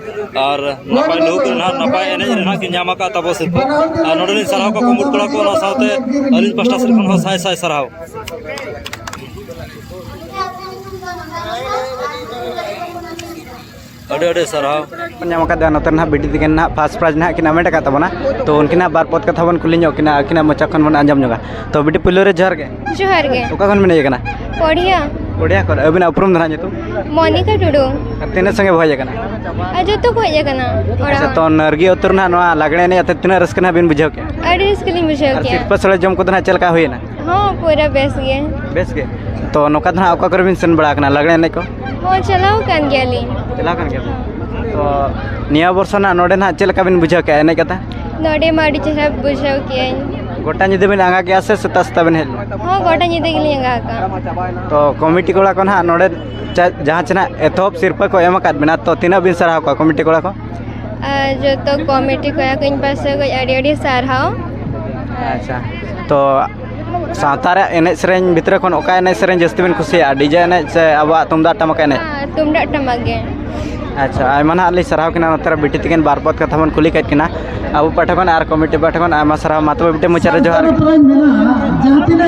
ᱟᱨ ᱱᱟᱯᱟᱭ ᱞᱩᱦᱩᱠ ᱨᱮ ᱱᱟᱦᱟᱜ ᱱᱟᱯᱟᱭ ᱮᱱᱮᱡ ᱨᱮ ᱱᱟᱦᱟᱜ ᱠᱤᱱ ᱧᱟᱢ ᱟᱠᱟᱫ ᱛᱟᱵᱚ ᱥᱤᱨᱯᱟᱹ᱾ ᱟᱨ ᱱᱚᱰᱮ ᱞᱤᱧ ᱥᱟᱨᱦᱟᱣ ᱠᱚᱣᱟ ᱠᱩᱢᱩᱴ ᱠᱚᱲᱟ ᱠᱚ, ᱚᱱᱟ ᱥᱟᱶᱛᱮ ᱟᱹᱞᱤᱧ ᱯᱟᱥᱴᱟ ᱥᱮᱫ ᱠᱷᱚᱱ ᱦᱚᱸ ᱥᱟᱭ ᱥᱟᱭ ᱥᱟᱨᱦᱟᱣ᱾ ᱟᱹᱰᱤ ᱟᱹᱰᱤ ᱥᱟᱨᱦᱟᱣ᱾ ᱧᱟᱢ ᱟᱠᱟᱫᱟ ᱱᱚᱛᱮ ᱨᱮ ᱱᱟᱦᱟᱜ ᱵᱤᱴᱤ ᱛᱤᱠᱤᱱ ᱱᱟᱦᱟᱜ first prize ᱱᱟᱦᱟᱜ ᱠᱤᱱ ᱦᱟᱢᱮᱴ ᱟᱠᱟᱫ ᱛᱟᱵᱚᱱᱟ᱾ ᱛᱚ ᱩᱱᱠᱤᱱᱟᱜ ᱵᱟᱨ ᱯᱚᱫ ᱠᱟᱛᱷᱟ ᱵᱚᱱ ᱠᱩᱞᱤ ᱧᱚᱜ ᱠᱤᱱᱟ, ᱟᱹᱠᱤᱱᱟᱜ ᱢᱚᱪᱟ ᱠᱷᱚᱱ ᱵᱚᱱ ᱟᱸᱡᱚᱢ ᱧᱚᱜᱟ᱾ ᱛᱚ ᱵᱤᱴᱤ, ᱯᱩᱭᱞᱩ ᱨᱮ ᱡᱚᱦᱟᱨ ᱜᱮ᱾ ᱡᱚᱦᱟᱨ ᱜᱮ᱾ ᱚᱠᱟ ᱠᱷᱚᱱ ᱵᱤᱱ ᱦᱮᱡ ᱟᱠᱟᱱᱟ? ᱯᱚᱲᱦᱤᱭᱟ᱾ ᱯᱚᱲᱦᱤᱭᱟ ᱠᱷᱚᱱ᱾ ᱟᱹᱵᱤᱱᱟᱜ ᱩᱯᱨᱩᱢ ᱫᱚ ᱱᱟᱦᱟᱜ ᱧᱩᱛᱩᱢ? ᱢᱚᱱᱤᱠᱟ ᱴᱩᱰᱩ᱾ ᱟᱨ ᱛᱤᱱᱟᱹᱜ ᱥᱟᱸᱜᱮ ᱵᱚ ᱦᱮᱡ ᱟᱠᱟᱱᱟ? ᱟᱨ ᱡᱚᱛᱚ ᱠᱚ ᱦᱮᱡ ᱟᱠᱟᱱᱟ ᱚᱲᱟᱜ ᱟᱪᱪᱷᱟ, ᱦᱚᱲ᱾ ᱛᱚ ᱱᱟᱹᱨᱜᱤ ᱟᱹᱛᱩ ᱨᱮ ᱱᱟᱦᱟᱜ ᱱᱚᱣᱟ ᱞᱟᱜᱽᱲᱮ ᱮᱱᱮᱡ ᱟᱛᱮ ᱛᱤᱱᱟᱹᱜ ᱨᱟᱹᱥᱠᱟᱹ ᱱᱟᱦᱟᱜ ᱵᱤᱱ ᱵᱩᱡᱷᱟᱹᱣ ᱠᱮᱜᱼᱟ? ᱟᱹᱰᱤ ᱨᱟᱹᱥᱠᱟᱹ ᱞᱤᱧ ᱵᱩᱡᱷᱟᱹᱣ ᱟᱨ ᱠᱮᱜᱼᱟ᱾ ᱥᱤᱨᱯᱟᱹ ᱥᱚᱲᱮ ᱡᱚᱢ ᱠᱚᱫᱚ ᱱᱟᱦᱟᱜ ᱪᱮᱫ ᱞᱮᱠᱟ ᱦᱩᱭᱮᱱᱟ? ᱦᱚᱸ, ᱯᱩᱨᱟᱹ ᱵᱮᱥ ᱜᱮ᱾ ᱵᱮᱥ ᱜᱮ᱾ ᱛᱚ ᱱᱚᱝᱠᱟ ᱫᱚ ᱱᱟᱦᱟᱜ ᱚᱠᱟ ᱠᱚᱨᱮ ᱵᱤᱱ ᱥᱮᱱ ᱵᱟᱲᱟ ᱟᱠᱟᱱᱟ ᱞᱟᱜᱽᱲᱮ ᱮᱱᱮᱡ ᱠᱚ? ᱦᱚᱸ, ᱪᱟᱞᱟᱣ ᱟᱠᱟᱱ ᱜᱮᱭᱟᱞᱤᱧ᱾ ᱪᱟᱞᱟᱣ ᱟᱠᱟᱱ ᱜᱮᱭᱟ ᱵᱤᱱ? ᱛᱚ ᱱᱤᱭᱟᱹ ᱵᱚᱨᱥᱚ ᱱᱟᱦᱟᱜ ᱱᱚᱰᱮ ᱱᱟᱦᱟᱜ ᱪᱮᱫ ᱞᱮᱠᱟ ᱵᱤᱱ ᱵᱩᱡᱷᱟᱹᱣ ᱠᱮᱜᱼᱟ ᱮᱱᱮᱡ ᱠᱟᱛᱷᱟ? ᱱᱚᱰᱮ ᱢᱟ ᱟᱹᱰᱤ ᱪᱮᱦᱨᱟ ᱵᱩᱡᱷᱟᱹᱣ ᱠᱮᱜᱼᱟᱹᱧ᱾ ᱜᱚᱴᱟ ᱧᱤᱫᱟᱹ ᱵᱤᱱ ᱟᱸᱜᱟ ᱠᱮᱜᱼᱟ ᱥᱮ ᱥᱮᱛᱟᱜ ᱥᱮᱛᱟᱜ ᱵᱤᱱ ᱦᱮᱡ ᱞᱮᱱᱟ? ᱦᱚᱸ, ᱜᱚᱴᱟ ᱧᱤᱫᱟᱹ ᱜᱮᱞᱤᱧ ᱟᱸᱜᱟ ᱟᱠᱟᱜᱼᱟ᱾ ᱛᱚ ᱠᱚᱢᱤᱴᱤ ᱠᱚᱲᱟ ᱠᱚ ᱱᱟᱦᱟᱜ ᱱᱚᱰᱮ ᱪᱟ-, ᱡᱟᱦᱟᱸ ᱪᱮ ᱱᱟᱦᱟᱜ ᱮᱛᱚᱦᱚᱵ ᱥᱤᱨᱯᱟᱹ ᱠᱚ ᱮᱢ ᱟᱠᱟᱫ ᱵᱤᱱᱟ, ᱛᱚ ᱛᱤᱱᱟᱹᱜ ᱵᱤᱱ ᱥᱟᱨᱦᱟᱣ ᱠᱚᱣᱟ ᱠᱚᱢᱤᱴᱤ ᱠᱚᱲᱟ ᱠᱚ? ᱟᱨ ᱡᱚᱛᱚ ᱠᱚᱢᱤᱴᱤ ᱠᱚᱲᱟ ᱠᱚᱧ ᱯᱟᱥᱮ ᱠᱷᱚᱱ ᱟᱹᱰᱤ ᱟᱹᱰᱤ ᱥᱟᱨᱦᱟᱣ᱾ ᱟᱪᱪᱷᱟ, ᱛᱚ ᱥᱟᱶᱛᱟ ᱨᱮᱭᱟᱜ ᱮᱱᱮᱡ ᱥᱮᱨᱮᱧ ᱵᱷᱤᱛᱨᱤ ᱠᱷᱚᱱ ᱚᱠᱟ ᱮᱱᱮᱡ ᱥᱮᱨᱮᱧ ᱡᱟᱹᱥᱛᱤ ᱵᱤᱱ ᱠᱩᱥᱤᱭᱟᱜᱼᱟ, DJ ᱮᱱᱮᱡ ᱥᱮ ᱟᱵᱚᱣᱟᱜ ᱛᱩᱢᱫᱟᱜ ᱴᱟᱢᱟᱠ ᱮᱱᱮᱡ? ᱟᱨ ᱛᱩᱢᱫᱟᱜ ᱴᱟᱢᱟᱠ ᱜᱮ᱾ ᱟᱪᱪᱷᱟ, ᱟᱭᱢᱟ ᱱᱟᱦᱟᱜ ᱞᱤᱧ ᱥᱟᱨᱦᱟᱣ ᱠᱤᱱᱟ ᱱᱚᱛᱮ ᱨᱮ ᱵᱤᱴᱤ ᱛᱟᱹᱠᱤᱱ ᱵᱟᱨ ᱯᱚᱫ ᱠᱟᱛᱷᱟ ᱵᱚᱱ ᱠᱩᱞᱤ ᱠᱮᱫ ᱠᱤᱱᱟ᱾ ᱟᱵᱚ ᱯᱟᱦᱴᱟ ᱠᱷᱚᱱ ᱟᱨ ᱠᱚᱢᱤᱴᱤ ᱯᱟᱦᱴᱟ ᱠᱷᱚᱱ ᱟᱭᱢᱟ ᱥᱟᱨᱦᱟᱣ᱾ ᱢᱟ ᱛᱚᱵᱮ ᱵᱤᱴᱤ ᱢᱩᱪᱟᱹᱫ ᱨᱮ ᱡᱚᱦᱟᱨ ᱜᱮ᱾